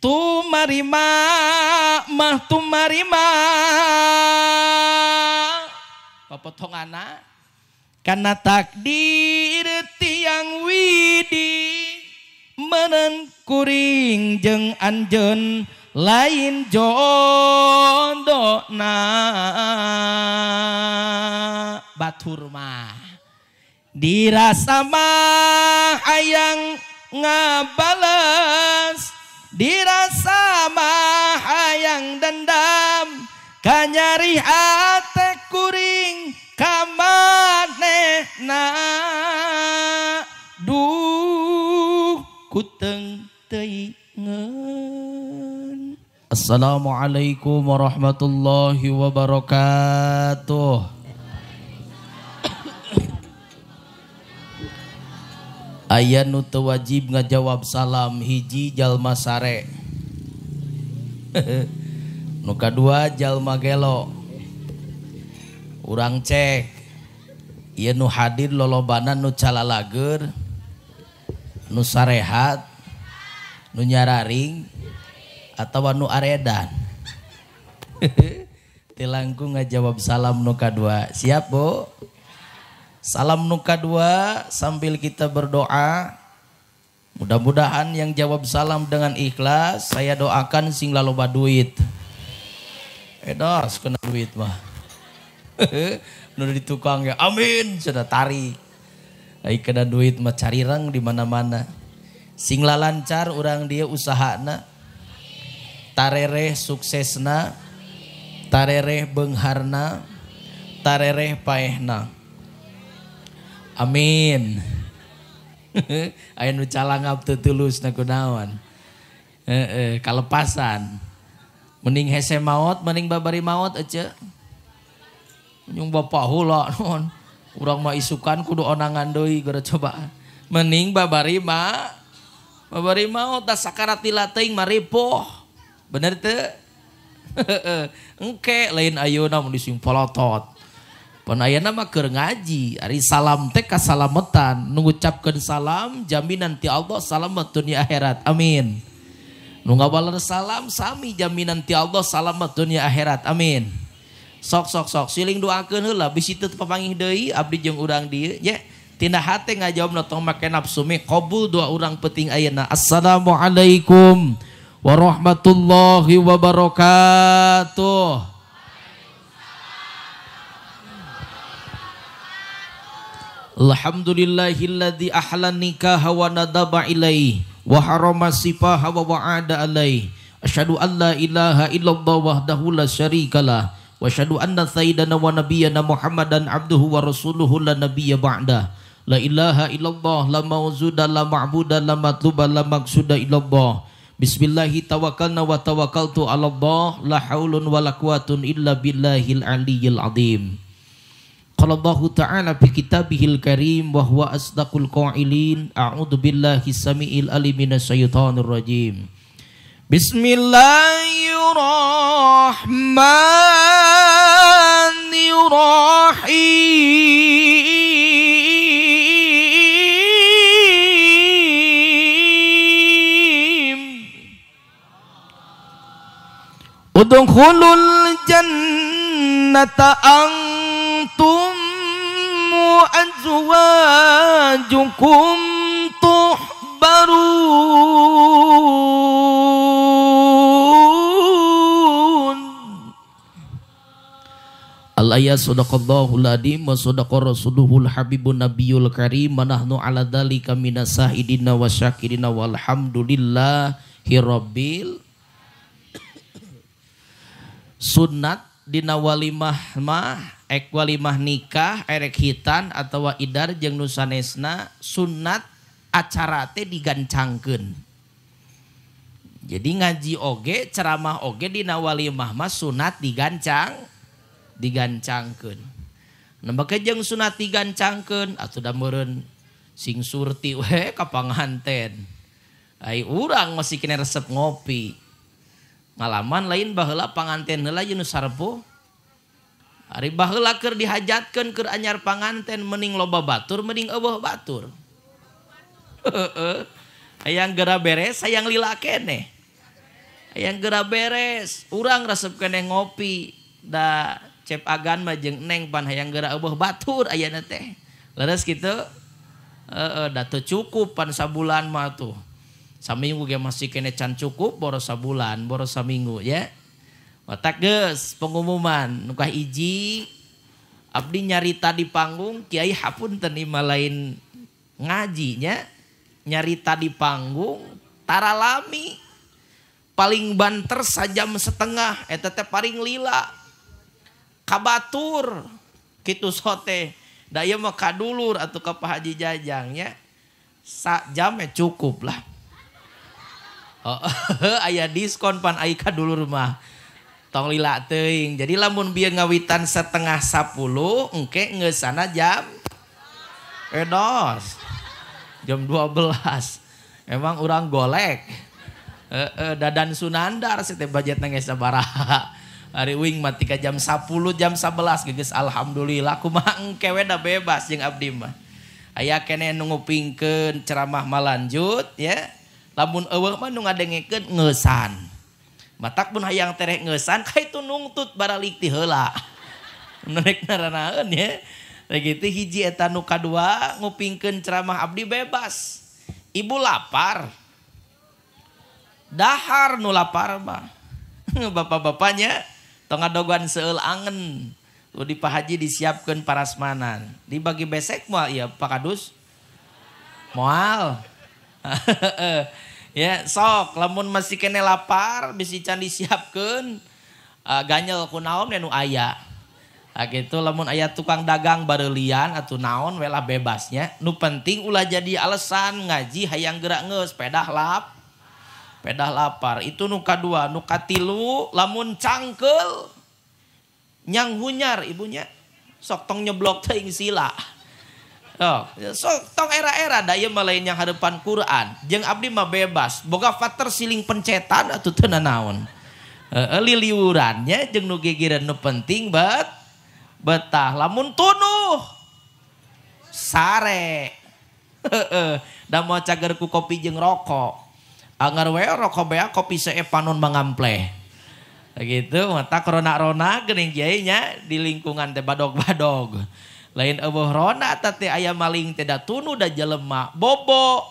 Tumarima mah tumarima papotongana kana takdir tiang widi meureun kuring jeung anjeun lain jodona batur mah dirasa mah hayang ngabales dirasa mah hayang dendam kanyari hate kuring kamanehna duh kuteng teuingeun. Assalamualaikum warahmatullahi wabarakatuh. Aya nu teu wajib ngajawab salam hiji jalma sare. Nu kadua jalma gelo. Urang cek ieu nu hadir lolobana nu calalager, nu sarehat, nu nyararing atawa nu aredan. Teu langkung ngajawab salam nu kadua. Siap, Bu? Salam nu kadua sambil kita berdoa. Mudah-mudahan yang jawab salam dengan ikhlas, saya doakan sing laloba duit. Edos kena duit mah. Nu di tukang ya, amin, sudah tarik. Ai kena duit mah carirang di mana-mana. Sing lalancar urang dia usahana. Tarereh suksesna, tarereh beungharna, tarereh paehna. Amin. Aya nu calangap teu tulus na kunaon. Heeh, kalepasan. Mending hese maot, mending babari maot ece. Nyung bapak heula naon. Urang mah isukan kudu onangan deui gara cobaan. Mending babari mah babari maot da sakarat teuing mah ripuh. Bener teu? Engke lain ayeuna mun dising polotot. Pon ayeuna mah keur ngaji, ari salam teh kasalametan, nu ngucapkeun salam jaminan ti Allah salamet dunia akhirat. Amin. Nu ngabaler salam sami jaminan ti Allah salamet dunia akhirat. Amin. Sok sok sok siling doakeun heula bisi teu papanggih deui abdi jeung urang dieu nya. Tina hate ngajawabna tong make nafsu mi qabul doa urang penting ayeuna. Assalamualaikum warahmatullahi wabarakatuh. Alhamdulillahilladzi ahlan nikaha wa nadaba ilaihi wa harama sifaha wa wa'ada alaihi. Asyhadu an la ilaha illallah wahdahu la syarikalah wa asyhadu anna sayyidana wa nabiyyana Muhammadan abduhu wa rasuluhu la nabiyya ba'da. La ilaha illallah la mawzuda la ma'buda la matluba la maqsuda illallah. Bismillahi tawakkalna wa tawakkaltu 'ala Allah la haulun wa la quwwatun illa billahil aliyyil azim. Qala Allahu ta'ala fi kitabihil karim wa huwa asdaqul qailin. A'udzu billahi samiil alim minasyaitonir rajim. Bismillahirrahmanirrahim. Udkhulul jannata antum wa azwajukum tuhbarun. Al-ayat sadaqallahul adim wa sadaqa rasuluhul habibun nabiyul karim wa nahnu ala dzalika minas sahidina wa syakirina walhamdulillahi rabbil. Sunat dina walimah mah ek walimah nikah erek hitan atawa idar jeung nu sanesna sunat acara teh digancangkeun. Jadi ngaji oge ceramah oge dina walimah mah sunat digancangkeun. Nembake jeung sunat digancangkeun atuh da meureun sing surti we ka panganten. Ai urang masih kena resep ngopi. Ngalaman lain baheula panganten heula jeung nu sarepuh. Ari baheula keur dihajatkeun keur anyar panganten mending loba batur mending eueuh batur. Heeh. Hayang geura beres hayang lila keneh. Hayang geura beres, urang resep keneh ngopi da cep agan mah jeung neng pan hayang geura eueuh batur ayana teh. Leres kitu? Heeh, da teu cukup pan sabulan mah tuh. Saminggu ge masih keneh can cukup boros sabulan, boros saminggu ya. Matak geus pengumuman nu kahiji abdi nyarita di panggung kiai hapunten ieu mah lain ngaji nya, nyarita di panggung taralami paling banter sajam setengah eta teh paling lila kabatur kitu sote da ieu mah kadulur atuh ka Pak Haji Jajang nya sajam cukup lah. Oh, aya diskon pan ai kadulur mah tong lila teuing. Jadi lamun bieu ngawitan 9:30 engke ngeusana jam edos jam 12. Emang urang golek. Dadan Sunandar sih teh budgetna geus sabaraha. Ari uing mah tika jam 10 jam 11 geus alhamdulillah kumaha engke we da bebas jeung abdi mah. Aya keneh nu ngupingkeun ceramah malanjut ya. Lamun eueuh mah nu ngadengekeun ngeusan. Matak mun hayang tereh ngeusan ka itu nungtut baralik ti heula. Nek naranaeun ya. Kitu hiji eta nu kadua ngupingkeun ceramah abdi bebas. Ibu lapar. Dahar nu lapar mah. Bapak-bapaknya tong ngadogan seueul angen. Lu di Pak Haji disiapkeun parasmanan. Dibagi besek moal ieu Pak Kadus? Moal. Ya sok lamun masih kene lapar bisi can disiapkeun ganyel ku naon nu aya. Nah, gitu lamun aya tukang dagang bareulian atuh naon we lah bebasnya. Nu penting ulah jadi alasan ngaji hayang gerak geus pedah lap. Pedah lapar. Itu nu kadua, nu katilu lamun cangkeul nyang hunyar ibunya. Sok tong nyeblok teuing sila. Oh, sok tong era-era da ieu mah lain yang hadapan Quran. Jeung abdi mah bebas. Boga fater siling pencetan atuh teu nanaon. Heeh, liliurannya jeung nu gigireun nu penting bet betah. Lamun tunuh sare. Heeh, da moal cager ku kopi jeung rokok. Anggar we rokok bea kopi see panon mangampleh. Gitu mata rona-rona geuning kiai nya di lingkungan teh badog-badog. Lain eueuh rona teh aya maling teh da tunu da jelema bobo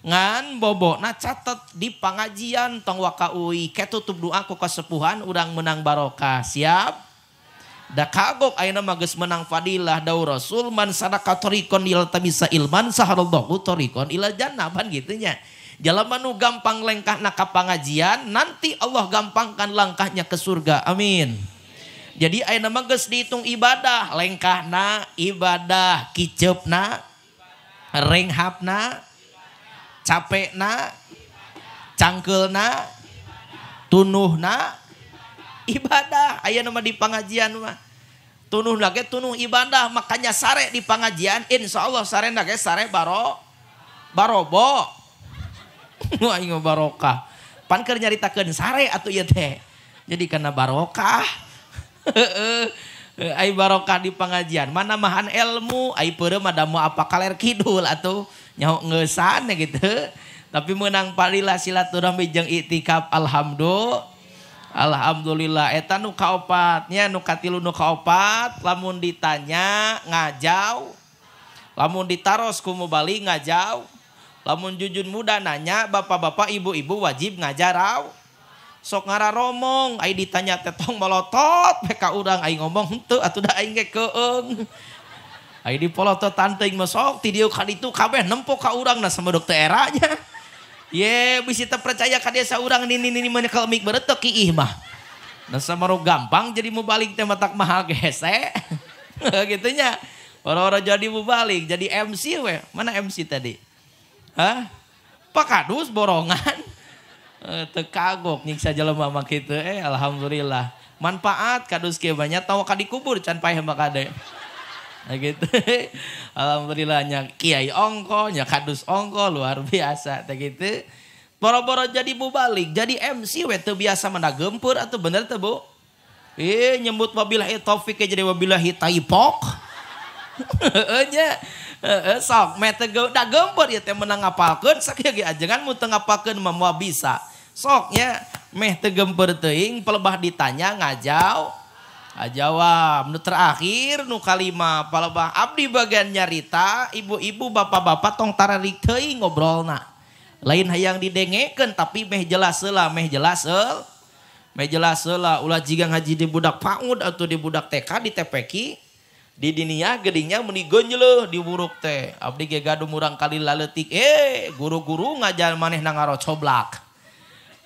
ngan bobo nah catet di pangajian tong waka uy ketutup doa ku kasepuhan urang menang barokah siap da kagok ayeuna mah geus menang fadilah dau rasul man sadaka tariqon ila tamisa ilman saharallahu tariqon ila jannah pan kitu nya. Jelema nu gampang lengkahna ka pangajian nanti Allah gampangkan langkahnya ke surga amin. Jadi ayeuna mah geus dihitung ibadah, lengkahna ibadah, kiceupna, renghapna, capekna, cangkeulna, tunuhna ibadah. Ayeuna mah di pangajian mah tunuhna ge tunuh ibadah, makanya sare di pangajian insyaallah sarena ge sare barobo. Aing mah barokah. Pan keur nyaritakeun sare atuh ieu teh. Jadi kana barokah. Ai barokah di pengajian mana mahan ilmu ai peureum mah da moal apa kaler kidul atuh nyaho ngeusan gitu tapi meunang palilah silaturahmi jeung iktikaf alhamdulillah alhamdulillah eta nu kaopat nya nu katilu nu kaopat lamun ditanya ngajau lamun ditaros ku mubalik ngajau lamun jujun muda nanya bapak-bapak ibu-ibu wajib ngajarau. Sok ngararomong ai ditanya teh tong molotot we ka urang ai ngomong henteu atuh da aing ge keung. Ai dipolototan teuing mah sok ti dieu ka ditu kabeh nempo ka urang na samedok teu era nya. Ye bisi teu percaya ka desa urang nini-nini meunyekel mik beureut teu kiih mah. Na samaru gampang jadi mubalik teh matak mahal ge hese. Kitu nya. Orang-orang jadi mubalik jadi MC we. Mana MC tadi? Hah? Pak Kadus borongan. Teu kagok nyiksa jelema mah kitu alhamdulillah. Manfaat kadus kieu banyak tawa ka dikubur can paeh mah kade. Nah gitu. Alhamdulillah nya kiai ongko nya kadus ongko luar biasa teh kitu. Boro-boro jadi mubalik, jadi MC we teu biasa mana gempur atuh bener teu Bu? Nyebut wabillahi taufik jadi wabillahi taipok. Heeh nya. Sok meh teu da gempur ieu teh menang ngapalkeun sakieu ge ajengan mun teu ngapalkeun mah moal bisa. Sok nya Meh teu gemper teuing palebah ditanya ngajawab. Jawab. Nu terakhir nu kalima palebah abdi bagian nyarita ibu-ibu bapak-bapak tong tararik teuing ngobrolna. Lain hayang didengekeun tapi meh jelas heula, meh jelas heula. Meh jelas heula ulah jiga ngaji di budak PAUD atau di budak TK di TPQ di dinia gedingnya meni gonjeleuh di buruk teh. Abdi ge gaduh murang kali laletik guru-guru ngajar manehna ngarocoblak.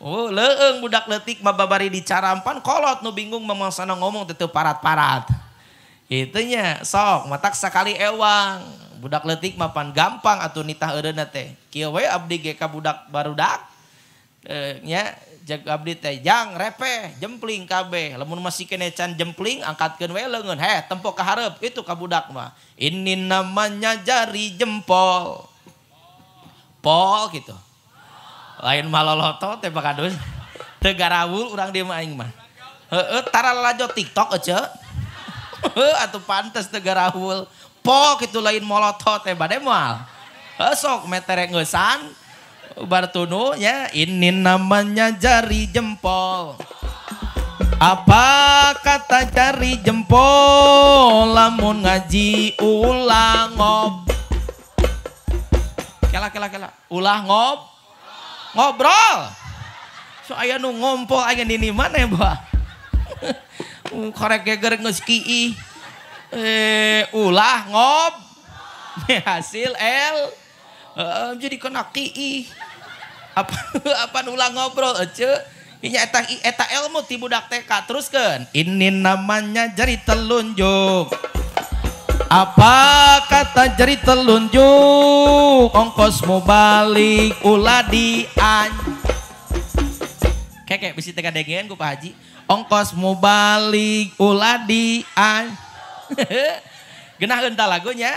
Oh, leueung budak leutik mah babari dicarampan kolot nu bingung mamangsana ngomong teh teu parat-parat. Kitu nya sok matak sakali ewang. Budak leutik mah pan gampang atuh nitah eureunna teh. Kieu we abdi ge ka budak barudak nya jag abdi teh jang repeh jempling kabeh. Lamun masih kene can jempling angkatkeun we leungeun heh tempo ka hareup kitu ka budak mah. Ini namanya jari jempol. Pol gitu. Lain maloloto teh bakadus. Teu garawul urang dieu mah aing mah. Heueuh tara lalajo TikTok ece. Heuh atuh pantes teu garawul. Pol kitu lain molotot teh bade moal. Heuh sok metere ngeusan bar tunu nya ini namanya jari jempol. Apa kata jari jempol lamun ngaji ulah ngob. Kela kela kela ulah ngob. Ngobrol. So aya nu ngompol aya nini mana ya, Bah? Korek geger geus kiih. Ulah ngob. Hasil L. Jadi kena kiih. Apa apa ulah ngobrol ece? Inya eta eta ilmu ti budak TK teruskeun. Ini namanya jari telunjuk. Apa kata jari telunjuk? Ongkos mau balik ulah dian. Keke bisi teh kadengean ku Pak Haji. Ongkos mau balik ulah dian. Genaheun ta lagunya.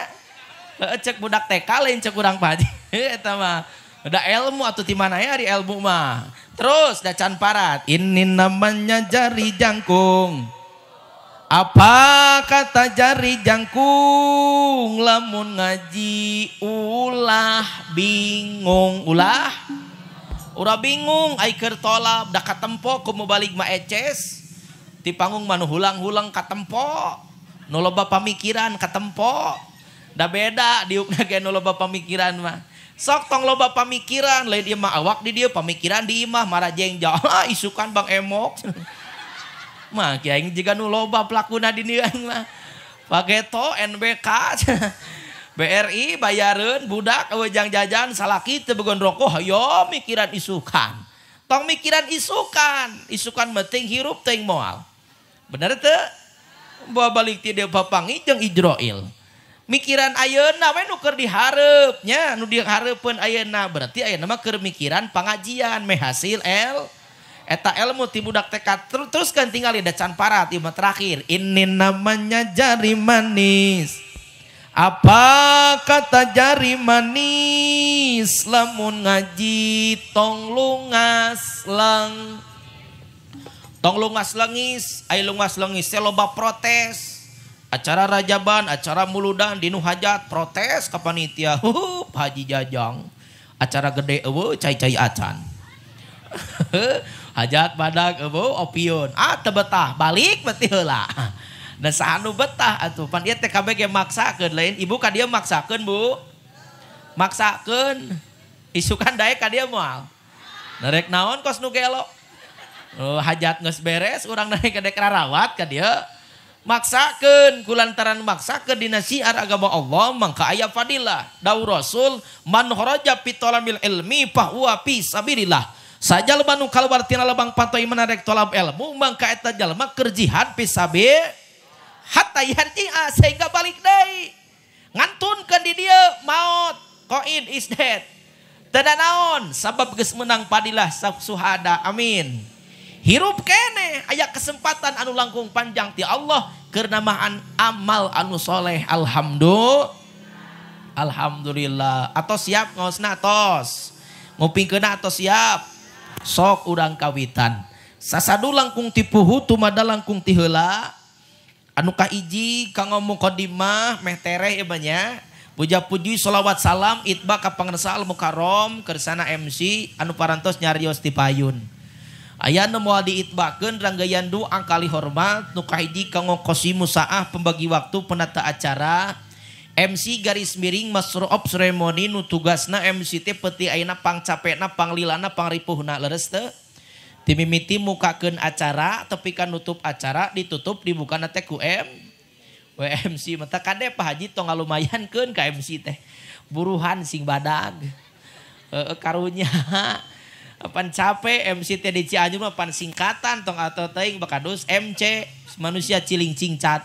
Cek budak TK lain cek urang Pak Haji. Eta mah da ilmu atuh ti mana ya ari ilmu mah. Terus da can parat. Ini namanya jari jangkung. Apa kata jari jangkung? Lamun ngaji ulah bingung. Ulah? Ulah bingung. Ai keur tolab da katempo ku balik ma eces. Ti panggung mah nu hulang-hulang katempo. Nu loba pamikiran katempo. Da beda diukna ge nu loba pamikiran mah. Sok tong loba pamikiran, lain ieu mah awak di dieu pamikiran di imah marajeng jauh isukan Bang Emok. Mah kiai jiga nu loba pelakuna di dieu mah. Pageto NBK BRI bayareun budak eueuh jang jajan salaki teu begon rokok hayo mikiran isukan. Tong mikiran isukan, isukan mah teuing hirup teuing moal. Bener teu? Bawa balik ti dieu papangi jeung Ijroil. Mikiran ayeuna we nu keur dihareup nya, nu dihareupeun ayeuna berarti ayeuna mah keur mikiran pangajian meh hasil el eta ilmu ti budak TK teruskan tinggal da can parat ieu mah terakhir. Ini namanya jari manis. Apa kata jari manis? Lamun ngaji tong lungas leng. Tong lungas lengis, ai lungas lengis teh loba protes. Acara rajaban, acara muludan, dinu hajat, protes ke panitia. Hup, Haji Jajang. Acara gede eueuh cai-cai acan. Hajat badag eueuh opiun. Ah teu betah, balik berarti heula. Dan saha nu betah atuh pan ieu teh kabeh ge maksakeun lain ibu ka dieu maksakeun Bu. Maksakeun. Isukan daek ka dieu moal. Narek naon kos nu gelo. Oh, hajat geus beres urang daek ka dek rarawat ka dieu. Maksakeun kulantaran maksakeun dina syiar agama Allah mangka aya fadilah. Dawuh Rasul man kharaja fi talabil ilmi fahuwa fi sabilillah. Sajalma nu kaluar tina lebang patoy manarek tolab ilmu mangka eta jalma keur jihad fi sabil hatta yarji'a sehingga balik deui. Ngantunkeun di dieu maot qaid is dead. Teu naon sabab geus menang fadilah suhada. Amin. Hirup kene aya kesempatan anu langkung panjang ti Allah keur namahan amal anu soleh. Alhamdulillah. Alhamdulillah. Atau siap ngaosna tos. Ngupingkeunna atos siap. Sok urang kawitan. Sasadu langkung ti puhu tumada langkung ti heula. Anu kahiji kanggo mukadimah meh tereh ieu mah nya. Puja-puji sholawat salam itba ka pangersa al mukarram kersana MC anu parantos nyarios ti payun. Aya nu moal diitbakeun ranggayan doa kali hormat nu kahiji kanggo Qosimu Saah pembagi waktu penata acara MC garis miring master of ceremony nu tugasna MC teh peti ayeuna pangcapekna panglilana pangripuhna leres teu timimiti mukakeun acara tepi ka nutup acara ditutup dibukana teh ku WMC mata kade Pak Haji tong ngalumayankeun ka MC teh buruhan sing badag karunya pan capek MC teh di Cianjur mah pan singkatan tong atau teuing bakadus MC manusia ciling cingcat.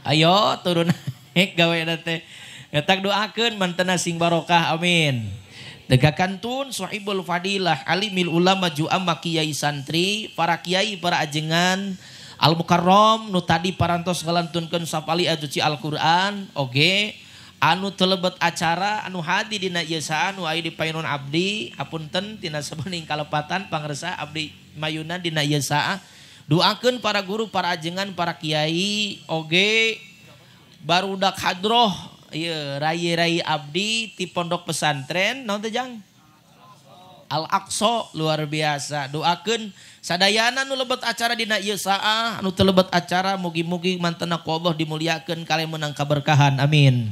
Ayo turun naik gawe teh. Ngetak doakeun mantena sing barokah amin. Tegakan tun sahibul fadilah alimil ulama ju'ama kiai santri, para kiai, para ajengan al mukarram nu tadi parantos ngalantunkeun sapali ajuci Al-Qur'an oge anu telebet acara anu hadi dina ieu saha nu aya di payunan abdi hapunten tina sabening kalepatan pangresa abdi mayunan dina ieu saha doakeun para guru para ajengan para kiai oge barudak hadroh ieu rai-rai abdi ti pondok pesantren naon teh jang Al-Aqsa luar biasa doakeun sadayana nu lebet acara dina ieu saah anu teu lebet acara mugi-mugi mantena ku Allah dimuliakeun kale meunang kaberkahan amin.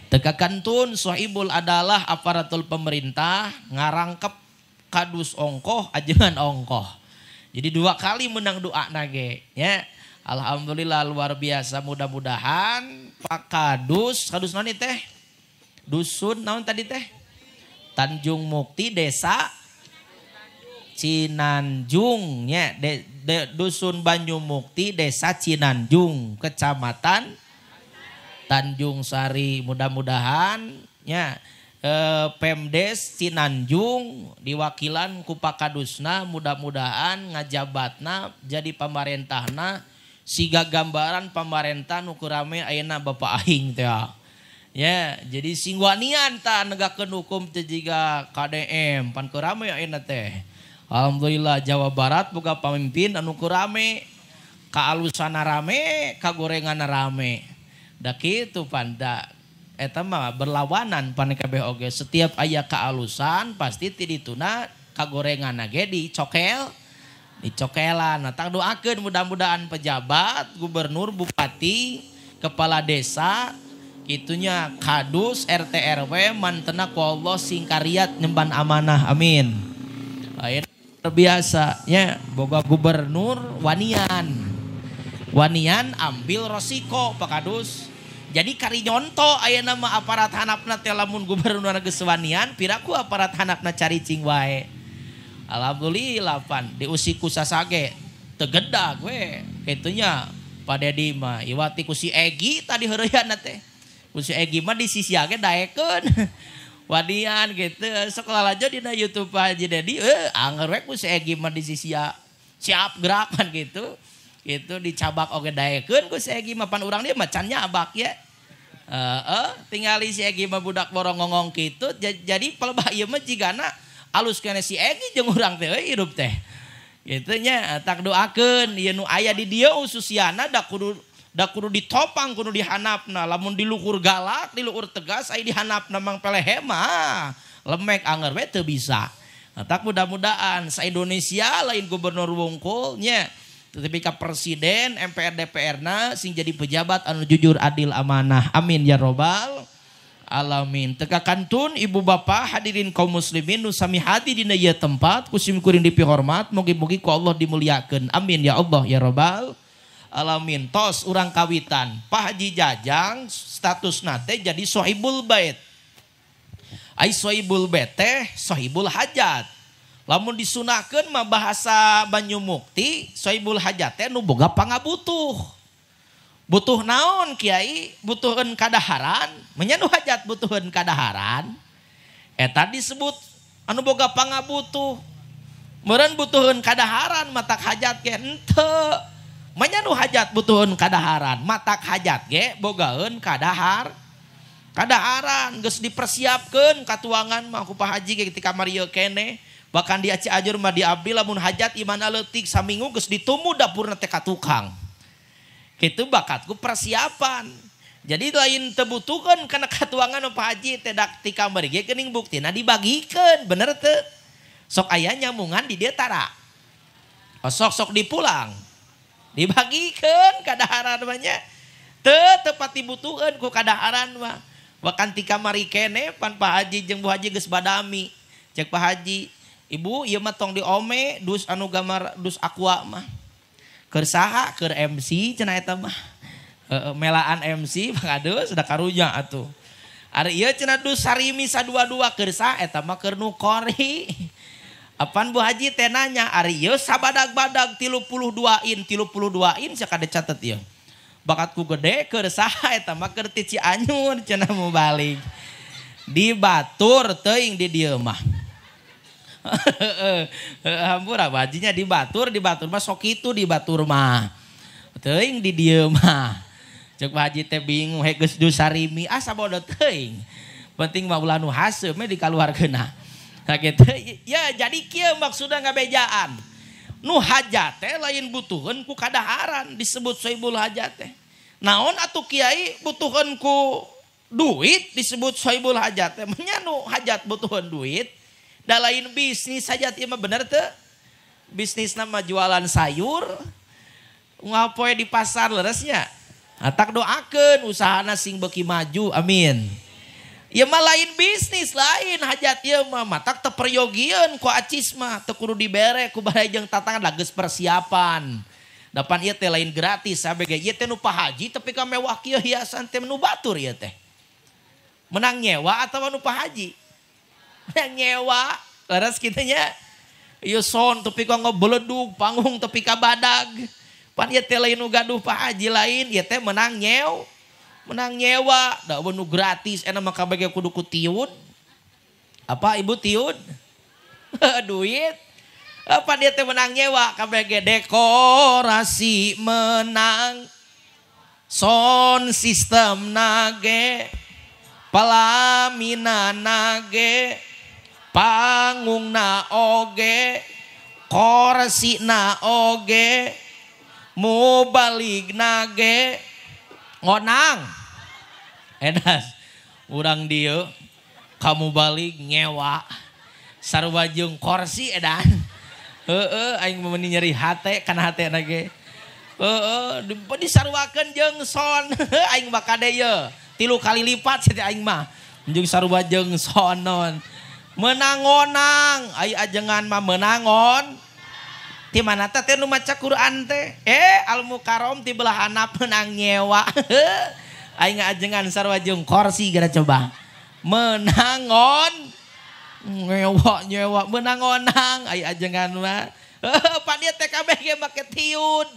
Teka kantun sohibul adalah aparatul pemerintah ngarangkep kadus ongkoh ajengan ongkoh. Jadi dua kali menang doa nage ya. Alhamdulillah luar biasa mudah-mudahan Pak Kadus, kadus naon teh? Dusun naon tadi teh? Tanjung Mukti Desa Cinanjung ya, Dusun Banyumukti Desa Cinanjung Kecamatan Tanjung Sari mudah-mudahan ya Pemdes Cinanjung diwakilan ku Pak Kadusna mudah-mudahan ngajabatna jadi pamarentahna siga gambaran pamarentah nu rame ayeuna Bapak aing teh ya jadi sing wanian ta negakeun hukum teh jiga KDM pan keur rame ayeuna teh. Alhamdulillah Jawa Barat boga pamimpin anu keur rame kaalusana rame kagorenganna rame. Da kitu panda eta mah berlawanan pan kabeh oge setiap aya kaalusan pasti ti dituna kagorenganna ge dicokel dicokelan. Nah tang doakeun mudah-mudahan pejabat, gubernur, bupati, kepala desa kitunya kadus, RT RW mantena ku Allah sing kariat nyemban amanah amin. Aya biasa nya boga gubernur wanian. Wanian ambil rosiko Pak Kadus. Jadi kari nyonto aya nama aparat hanapna teh lamun gubernur geus wanian piraku aparat hanapna caricing wae. Alhamdulillah pan diusi ku sasage teu gedag we kitunya Pak Dedi mah iwati ku si Egi tadi heureuyan teh. Ku si Egi mah di sisi ge daekeun. Wanian gitu sok lalajo dina YouTube Pak Haji Dedi anger we ku si Egi mah di sisi siap gerakan gitu. Itu dicabak oge daekeun ku si Egi mah pan urang dia mah can nyabak ya. Tingali si Egi mah budak borong ngongong kitu jadi palebah ieu mah jigana alus keneh si Egi jeung urang teh euy hirup teh. Kitu nya tak doakeun ieu nu aya di dieu ususiana da kudu ditopang kudu dihanapna lamun di luhur galak di luhur tegas aya dihanapna mang pelehe mah lemek anger we teu bisa. Nah, tak mudah-mudahan sa Indonesia lain gubernur wungkul nya tetapi ka presiden, MPR, DPR na sing jadi pejabat anu jujur, adil, amanah. Amin ya robbal alamin. Teka kantun ibu bapak hadirin kaum muslimin nu sami hati dina ieu tempat kusim kuring dipihormat mugi-mugi ku Allah dimuliakeun. Amin ya Allah ya robbal alamin. Tos urang kawitan Pak Haji Jajang statusna teh jadi sohibul bait. Ai sohibul bait teh sohibul hajat. Lamun disunahkeun mah bahasa Banyumukti sohibul hajat teh nu boga pangabutuh. Butuh naon kiai? Butuheun kadaharan, nya nu hajat butuheun kadaharan. Eta disebut anu boga pangabutuh. Meureun butuheun kadaharan matak hajat ge henteu. Manya nu hajat butuheun kadaharan, matak hajat ge bogaeun kadahar. Kadaharan geus dipersiapkeun katuangan mah ku Pak Haji ge ketika kamari ieu keneh. Bahkan di Cianjur mah di abdi lamun hajat imana leutik saminggu geus ditumu dapurna teh ka tukang. Kitu bakatku persiapan. Jadi lain teu butuhkeun kana katuangan Pak Haji teh dak ti kamari ge geuning buktina dibagikeun bener teu? Sok aya nyamungan di dieu tara. Sok-sok dipulang. Dibagikeun kadaharan mah nya. Teu tepat dibutuhkeun ku kadaharan mah. Bahkan ti kamari keneh pan Pak Haji jeung Bu Haji geus badami. Cek Pak Haji, "Ibu, ieu mah tong diome dus anu gambar dus aqua mah." Keur saha? Keur MC cenah eta mah. Melaan MC pangadus da karunya atuh. Ari ieu cenah dus sarimi sadua-dua keur saha? Eta mah keur nu kori. Apan Bu Haji teh nanya, ari ieu sabadag-badag 32 in, 32 in sakade catet ieu. Bakatku gede keur saha eta mah keur ti Cianjur cenah mau balik. Di batur teuing di dieu mah. Hampura bajinya di batur mah sok kitu di batur mah. Teuing di dieu mah. Ceuk Pak Haji teh bingung he geus dus sarimi ah sabodo teuing. Penting mah ulah nu haseum we dikaluarkeunna. Nah gitu. Ya jadi kieu maksudna ngabejaan. Nu hajat teh lain butuheun ku kadaharan disebut sohibul hajat teh. Naon atuh kiai butuheun ku duit disebut sohibul hajat teh. Nya nu hajat butuheun duit da lain bisnis hajat ieu mah bener teu? Bisnisna mah jualan sayur ngapoe di pasar leresnya. Atak doakeun usahana sing beuki maju amin. Ieu mah lain bisnis lain hajat ieu mah matak teu peryogieun ku acis mah teu kudu dibere ku baraya jeung tatangga da geus persiapan. Dapan ieu teh lain gratis sabege ieu teh nu Pak Haji tapi ka mewah kieu hiasan teh nu batur ieu teh. Menang nyewa atawa nu Pak Haji? Menang nyewa leres kitu nya. Ieu son tepi ka ngebeledug panggung tepi ka badag. Pan ieu teh lain nu gaduh Pak Haji lain ieu teh menang nyew. Menang nyewa, da nu gratis enak mah kabeh kudu ku tiun. Apa ibu tiun? Duit. Apa dia teh menang nyewa kabeh dekorasi menang. Sound system nage, pelaminan nage, pangungna oge, korsina oge, mubalig nage. Ngonang edas urang dieu kamu balik nyewa sarua jeung korsi edan heueuh aing mah nyeri hate kana hatena ge heueuh disaruakeun jeung son aing mah kade ye 3 kali lipat sia aing mah jeung sarua jeung sonon menang ngonang ai ajengan mah menangon ti mana teh nu maca Quran teh Al Mukarram ti belah handap menang nyewa aing ajengan sarua jeung korsi gara coba menangon nyewa nyewa menang ngonang ai ajengan mah pan ieu teh kabeh ge make tiun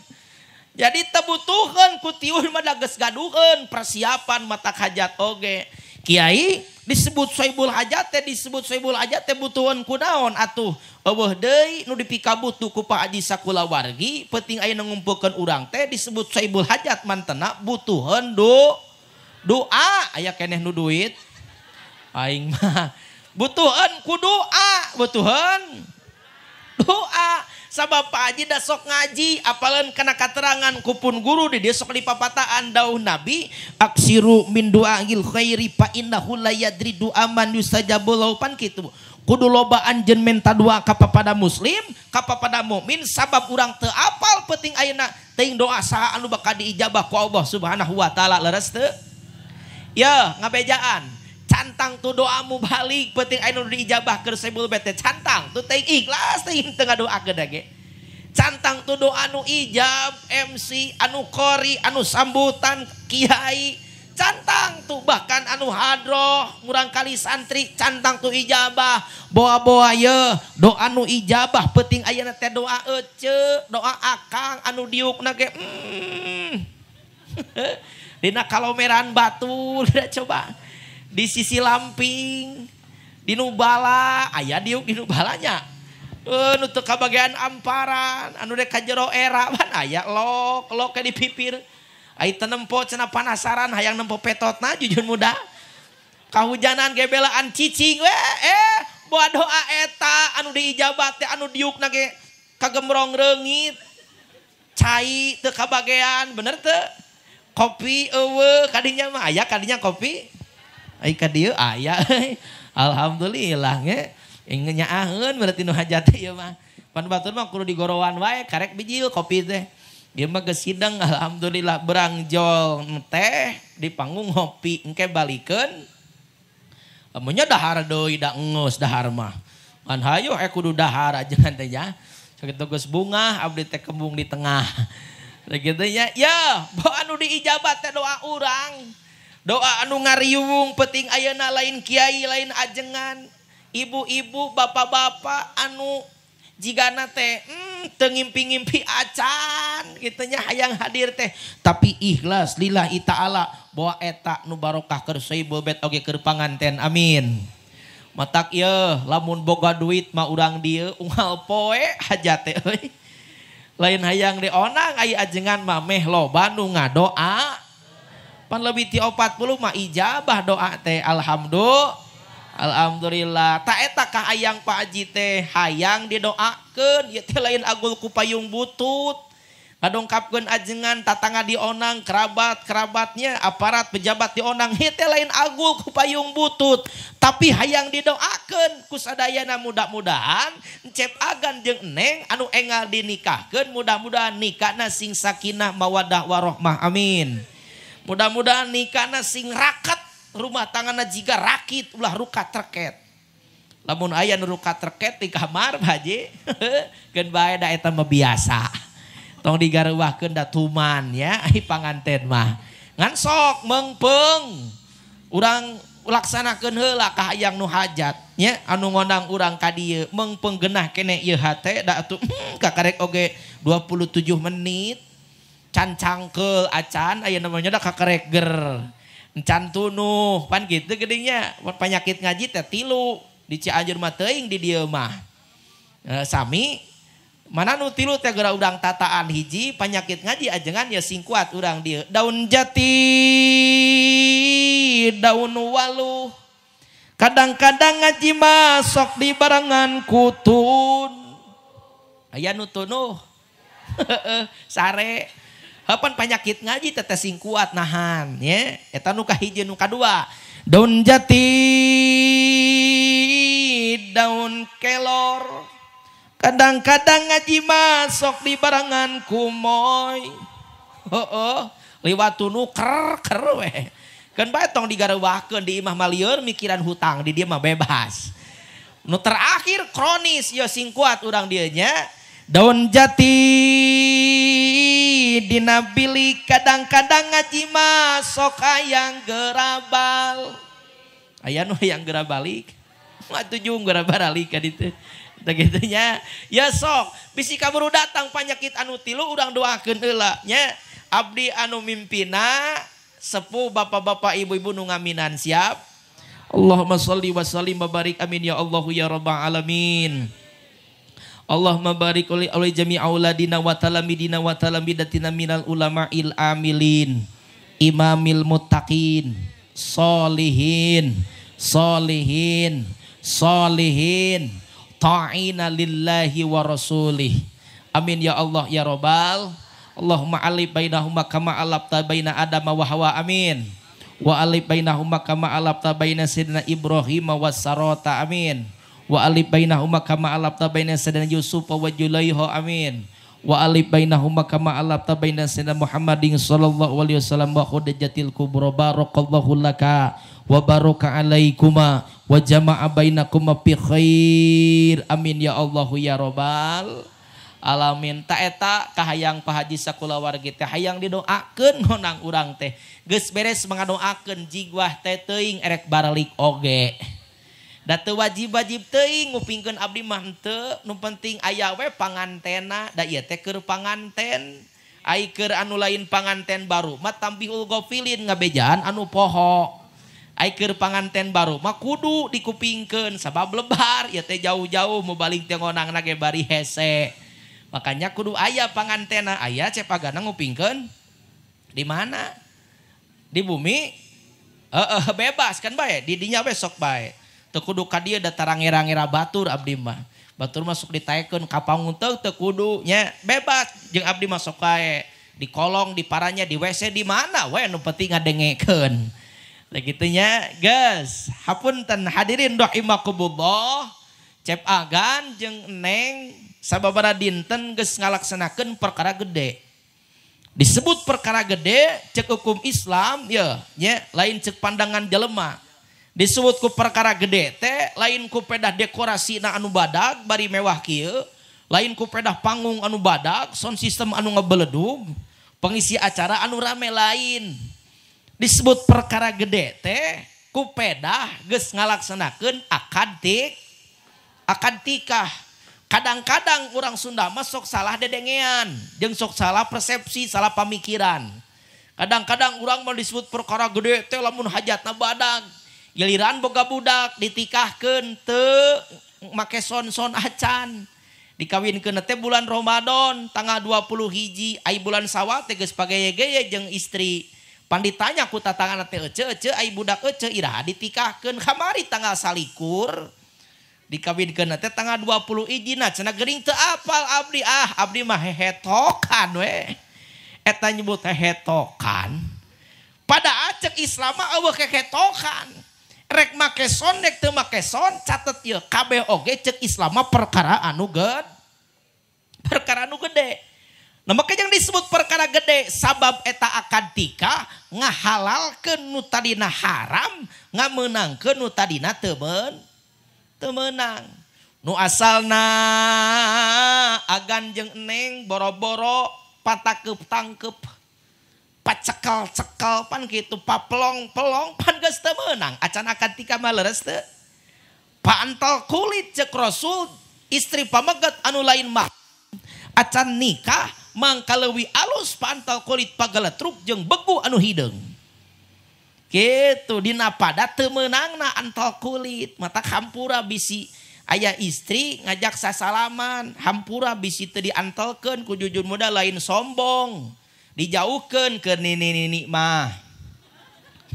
jadi teu butuheun ku tiun mah da geus gaduheun persiapan mata hajat oge kiai disebut sohibul hajat teh disebut sohibul hajat teh butuheun ku naon atuh eueuh deui nu dipikabutuh ku Pak Haji sakulawargi penting aya nu ngumpulkeun urang teh disebut sohibul hajat mantena butuheun doa aya keneh nu duit aing mah butuheun ku doa butuheun doa sabab Pak Haji da sok ngaji apaleun kana katerangan ku pun guru di dia sok dipapataan dauh Nabi aksiru min du'ail khairi fa innahu la yadri du'a man yustajabu lahu pan kitu kudu loba anjeun menta doa ka papada muslim ka papada mukmin sabab urang teu apal penting ayeuna teuing doa saha anu bakal diijabah ku Allah Subhanahu wa taala leres teu ya ngabejaan cantang tu doamu balik penting ayeuna nu diijabah keur sebul bete cantang tu teuing ikhlas teuing teu ngadoakeun ge cantang tu doa anu ijab MC anu qori anu sambutan kiai cantang tu bahkan anu hadroh murang kali santri cantang tu ijabah boa-boa ye doa anu ijabah penting ayeuna teh doa ece doa akang anu diukna ge dina kalomeran batu coba di sisi lamping di nubala aya diuk di nubalanya nu teu kabagean amparan anu rek ka jero era pan aya lok lok di pipir ai teu nempo cenah panasaran hayang nempo petotna jujur muda kahujanan ge belaan cicing we boa doa eta anu diijabah teh anu diukna ge kagemrong reungit cai teu kabagean bener teu kopi eueuh kadinya mah aya kadinya kopi ai ka dieu aya alhamdulillah ge nyaaheun berarti nu hajat ieu mah. Pan batur mah kudu digorowan wae karek bijil kopi teh. Ieu mah geus hidang alhamdulillah berangjol teh di panggung ngopi engke balikeun. Amunnya dahar deui da enggeus dahar mah. Kan hayu kudu dahar ajengan teh nya. Sakitu geus bungah abdi teh kembung di tengah. Sakitu nya ya, bawa anu diijabat teh doa urang. Doa anu ngariung penting ayeuna lain kiai lain ajengan. Ibu-ibu, bapak-bapak anu jigana teh teu ngimpi-ngimpi acan kitu nya hayang hadir teh tapi ikhlas lillahi ta'ala bawa eta nu barokah keur sohibul bait oge keur panganten amin. Matak ieu lamun boga duit mah urang dieu unggal poe hajat teh euy. Lain hayang dionang aya ajengan mah meh loba nu ngadoa. Pan leuwih ti 40 mah ijabah doa teh alhamdulillah. Alhamdulillah. Tak eta kah hayang Pak Haji teh hayang didoakeun ieu teh lain agul ku payung butut. Ngadongkapkeun ajengan tatangga dionang kerabat-kerabatnya aparat pejabat dionang ieu teh lain agul ku payung butut tapi hayang didoakeun ku sadayana mudah-mudahan Encep Agan jeung Neng anu enggal dinikahkeun mudah-mudahan nikahna sing sakinah mawadah warohmah amin. Mudah-mudahan nikahna sing raket rumah tangana jiga rakit ulah rukat reket. Lamun aya nu rukat reket di kamar Pak Haji keun bae da eta mah biasa. Tong digareuwahkeun da tuman ya ai panganten mah. Ngan sok meungpeung urang laksanakeun heula ka hayang nu hajat nya anu ngondang urang ka dieu meungpeung genah keneh ieu hate da atuh kakarek oge 27 menit can cangkeul acan aya namanya da kakarek ger. Encan tunuh pan gitu gedingnya penyakit ngaji teh tilu di Cianjur mah teuing di dieu mah sami mana nu tilu teh geura urang tataan hiji penyakit ngaji ajengan ya sing kuat urang dieu daun jati daun waluh kadang-kadang ngaji mah sok di barengan kutun aya nu tunuh sare. Hapan penyakit ngaji teteh sing kuat nahan ya. Eta nu kahiji nu kadua. Daun jati daun kelor. Kadang-kadang ngaji masuk di barengan kumoy. Heeh, liwat tunu ker ker we. Keun bae tong digareuwahkeun di imah malieur mikiran hutang di dieu mah bebas. Nu terakhir kronis ya sing kuat urang dieu nya. Daun jati dina bilik kadang-kadang ngaji masuk hayang gerabal. Aya nu hayang gerabalik. Mah tujung gerabalik ka ditu. Tah kitu nya. Ya sok bisi kaburu datang panyakit anu tilu urang doakeun heula nya. Abdi anu mimpina sepuh bapak-bapak ibu-ibu nu ngaminan siap. Allahumma sholli wa sallim wa barik amin ya Allahu ya rabbal alamin. Allahumma barik oleh jami auladina wa talamidina wa talamidatina minal ulama'il amilin imamil muttaqin solihin solihin solihin ta'ina lillahi wa rasulih amin ya Allah ya rabbal. Allahumma alif bainahuma kama alafta baina Adam wa Hawa amin wa alif bainahuma kama alafta baina sayyidina Ibrahim wa Sarota amin wa alif bainahuma kama alafta baina sayyidina Yusuf wa Julaiha amin wa alif bainahuma kama alafta baina sayyidina Muhammadin sallallahu alaihi wasallam wa khadijatil kubra barakallahu laka wa baraka alaikuma wa jama'a bainakuma bi khair amin ya Allahu ya rabbal alamin. Ta eta kahayang Pak Haji sakulawargi teh hayang didoakeun ngondang urang teh geus beres mangadoakeun jigwah teh teuing erek baralik oge. Da teu wajib-wajib teuing ngupingkeun abdi mah henteu, nu penting aya we pangantena, da ieu teh keur panganten. Ai keur anu lain panganten baru mah tambihul ghafilin ngabejaan anu poho. Ai keur panganten baru mah kudu dikupingkeun sabab lebar ieu teh jauh-jauh mau balik teh ngonangna ge bari hese. Makanya kudu aya pangantena, aya cepagana ngupingkeun di mana? Di bumi? Heeh, bebas kan bae, di dinya we sok bae. Teu kudu ka dieu da tarangera-ngera batur abdi mah. Batur masuk ditaekeun ka panggung teu kudu nya bebas jeung abdi masuk kae di kolong, di paranya, di WC di mana we nu penting ngadengekeun. Lah kitu nya, geus. Hapunten hadirin rahimakumullah. Cep Agan jeung Neng Sababaraha dinten geus ngalaksanakeun perkara gede. Disebut perkara gede cek hukum Islam ya, nya lain cek pandangan jelema. Disebut ku perkara gede teh lain ku pedah dekorasi na anu badag bari mewah kieu, lain ku pedah panggung anu badag, sound system anu ngebeledug, pengisi acara anu rame lain. Disebut perkara gede teh ku pedah geus ngalaksanakeun akad tikah. Kadang-kadang orang Sunda mah sok salah dedengean, jeung sok salah persepsi, salah pamikiran. Kadang-kadang orang mah disebut perkara gede teh lamun hajatna badag. Giliran boga budak ditikahkeun teu make son-son acan. Dikawinkeun teh bulan Ramadan tanggal 20 hiji, ai bulan Sawal teh geus pageye-geye jeung istri. Pan ditanya ku tatangana teh ece-ece ai budak ece iraha ditikahkeun kamari tanggal 21. Dikawinkeun teh tanggal 20 hiji cenah geuning teu apal abdi, ah abdi mah hehetokan we. Eta nyebut hehetokan. Pada acek Islam mah eueuh hehetokan. Rek make son rek teu make son catet ieu kabeh oge cek Islam mah perkara anu gede. Perkara anu gede. Nah maka yang disebut perkara gede sabab eta akad tikah ngahalalkeun nu tadina haram, ngamenangkeun nu tadina teu menang. Nu asalna agan jeung eneng boro-boro patakeup tangkeup pacekel-cekel pan kitu papelong-pelong pan geus teu meunang acan akad tikah mah leres teu. Paantel kulit cek Rasul istri pameget anu lain mah acan nikah mangka leuwih alus paantel kulit pagaletruk jeung begu anu hideung. Gitu dina pada teu meunangna antel kulit mata hampura bisi aya istri ngajak sasalaman hampura bisi teu diantelkeun ku jujur muda lain sombong dijauhkeun ke nini-nini mah.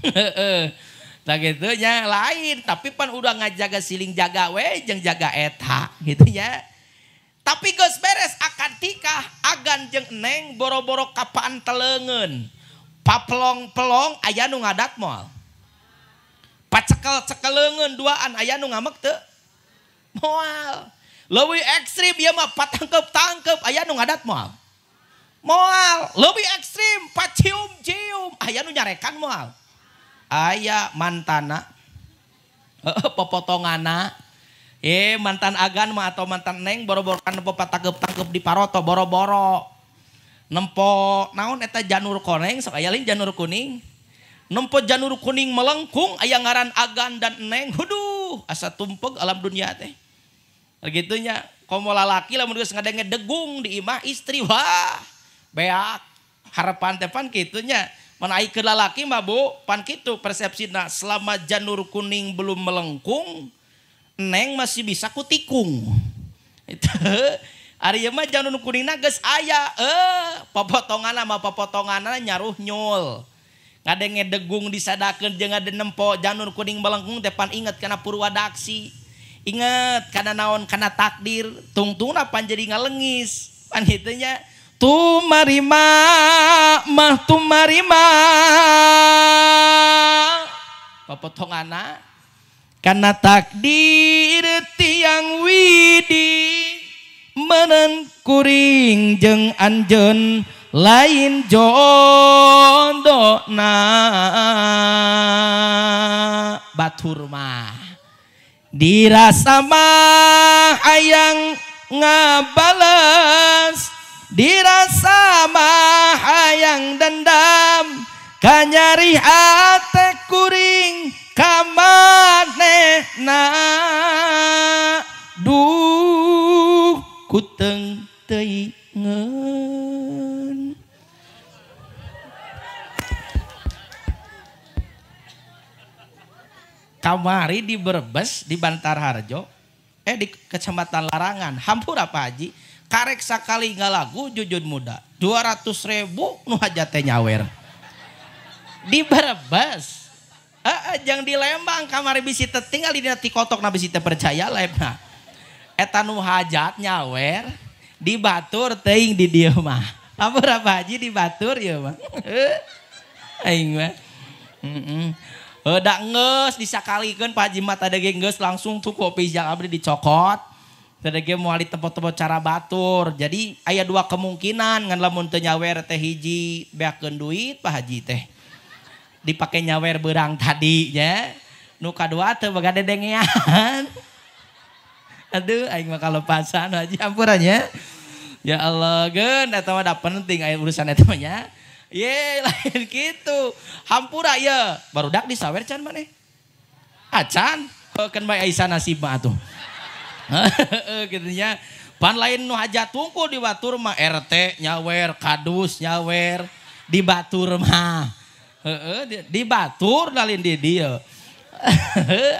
Heeh. Tah kitu nya lain tapi pan udah ngajaga siling jaga we jeung jaga eta gitu nya. Tapi geus beres akad tikah agan jeung eneng boro-boro kapaan teleungeun. Papelong-pelong aya nu ngadat moal. Pacekel-cekel leungeun duaan aya nu ngamek teu? Moal. Leuwih ekstrim ieu mah patangkep-tangkep aya nu ngadat moal. Moal. Leuwih ekstrim pacium-cium aya nu nyarekan moal. Aya mantana. Heeh popotongana. Mantan agan mah atau mantan neng boro-boro kan nempo patangkep-tangkep di paroto boro-boro. Nempo naon eta janur koneng sok aya lain janur kuning. Nempo janur kuning melengkung aya ngaran agan dan neng. Huduh asa tumpeg alam dunia teh. Gitu nya komo lalaki lamun geus ngadenge degung di imah istri wah beak harapan teh pan kitu nya. Mun ai keur lalaki mah Bu pan kitu persepsina selama janur kuning belum melengkung neng masih bisa kutikung. Itu ari ieu mah janur kuningna geus aya popotonganna mah popotonganna nyaruh nyul. Ngadenge degung disadakeun jeung ngade nempo janur kuning melengkung teh pan inget kana purwadaksi. Inget kana naon kana takdir tungtungna pan jadi ngalengis. Pan kitu nya tumarima mah tumarima. Popotonganna kana takdir tiang widi menen kuring jeung anjeun lain jondona batur mah dirasa mah hayang ngabales dirasa mah hayang dendam kanyari hate kuring kamanehna duh kuteng teuingeun. Kamari di Brebes di Bantarharjo di Kecamatan Larangan hampura Pak Haji karek sakali ngalagu jujun muda 200.000 nu hajat teh nyawer di Brebes. Jeung di Lembang kamari bisi teh tinggal dina tikotok na bisi teh percaya lebna. Eta nu hajat nyawer di batur teuing di dieu mah. Hampura Pak Haji di batur ieu mah. Aing mah. Heeh. Da geus disakalikeun Pak Haji mah tadi ge geus langsung tuh kopi jang abdi dicokot. Teu ge moal ditempo-tempo cara batur. Jadi aya dua kemungkinan ngan lamun teu nyawer teh hiji beakeun duit Pak Haji teh. Dipake nyawer beurang tadi nya. Nu kadua teu boga dedengean. Aduh aing mah kalepasan Haji ampura nya. Ya Allah geun eta mah da penting aya urusan eta mah nya. Ye lain kitu. Hampura ye barudak disawer can maneh. Acan keun bae Aisyah nasib mah atuh. Kitu nya. Pan lain nu hajat tungku di batur mah RT nyawer, kadus nyawer, di batur mah. Heeh, di batur lalin di dieu.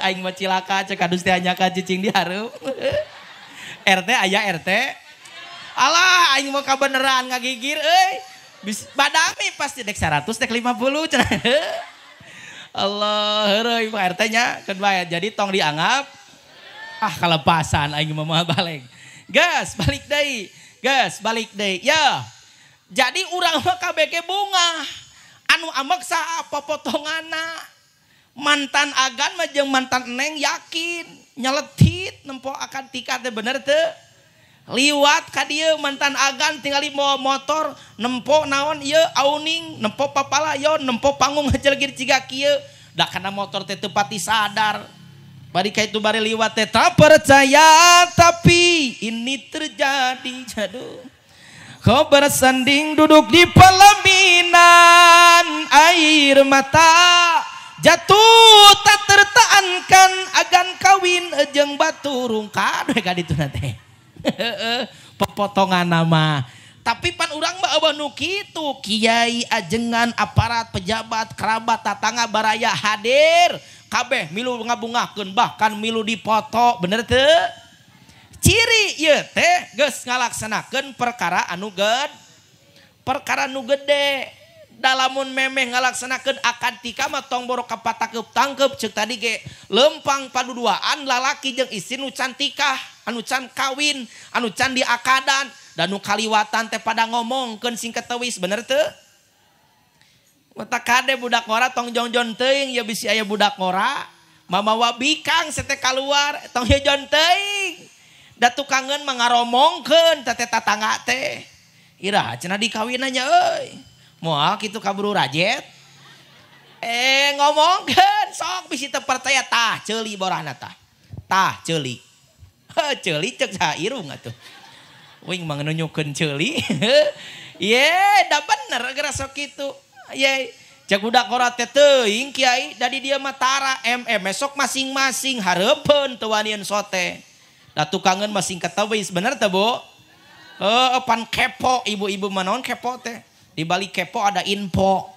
Aing mah cilaka cek kadus teh anyaka cicing di hareup. RT aya RT. Alah aing mah kabeneran ngagigir euy. Bis badami pasti dek 100 dek 50 cenah. Allah heureuy Pak RT nya keun bae. Jadi tong dianggap ah kalepasan aing mah balik. Gas balik deui. Gas balik deui. Ya. Jadi urang mah kabeh bunga. Anu amek saha popotonganna. Mantan agan mah jeung mantan neng yakin nyeletit nempo akad tikah teh bener teu? Liwat ka dieu mantan agan tingali mawa motor nempo naon ieu auning nempo papalayon nempo panggung hajelgir ciga kieu da kana motor teh teu pati sadar bari ka itu bari liwat teh tak percaya tapi ini terjadi. Aduh kau bersanding duduk di pelaminan air mata jatuh tak tertahankan agan kawin jeung batur rungkad we ka dituna teh. Pepotongan nama. Tapi pan urang mah eueuh nu kitu, kiai ajengan aparat pejabat kerabat tatangga baraya hadir kabeh milu ngabungahkeun bahkan milu dipoto bener teu? Ciri ieu teh geus ngalaksanakeun perkara anu gede, perkara nu gede. Dalamun memeh ngalaksanakeun akad tikah mah tong boro kapatakeup tangkeup ceuk tadi ge lempang paduduaan lalaki jeung istri nu can tikah, anu can kawin, anu can diakadan, dan nu kaliwatan teh pada ngomongkeun sing ketewis bener teu? Mata kade budak ngora tong jongjon teuing ya bisi aya budak ngora mamawa bikang sete kaluar tong jongjon teuing da tukangeun mah ngaromongkeun teh tatangga teh iraha cenah dikawinannya euy. Moal kitu kaburu rajet. Ngomongkeun sok bisi teu percaya tah ceuli borahna tah. Tah ceuli. Heuh ceuli ceuk saha irung atuh. Wing mah nunjukeun ceuli. Ye da bener geura sok kitu. Ye ceuk budak ngora teh teuing kiai da di dieu mah tara MM sok masing-masing hareupeun teu wanian sote. Da tukangeun masing ketewis bener teu Bu? Heuh pan kepo ibu-ibu mah naon kepo teh. Di balik kepo ada info.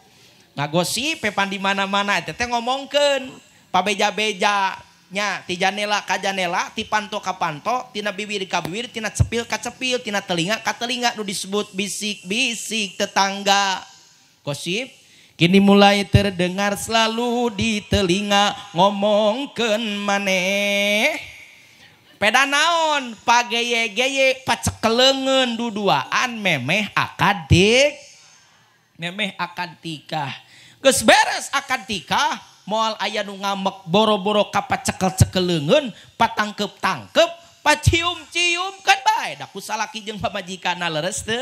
Ngagosip pepan di mana-mana eta teh ngomongkeun pabeja-beja nya ti janela ka janela, ti panto ka panto, tina bibir ka bibir, tina cepil ka cepil, tina telinga ka telinga nu disebut bisik-bisik tetangga. Gosip kini mulai terdengar selalu di telinga ngomongkeun maneh. Peda naon pageye-geye pacekeleungeun duduaan memeh akad dik. Memeh akad tikah. Geus beres akad tikah, moal aya nu ngamek boro-boro ka pacekel-cekeleungeun, patangkep-tangkep, pacium-cium kan bae da ku salaki jeung pamajikanna leres teu?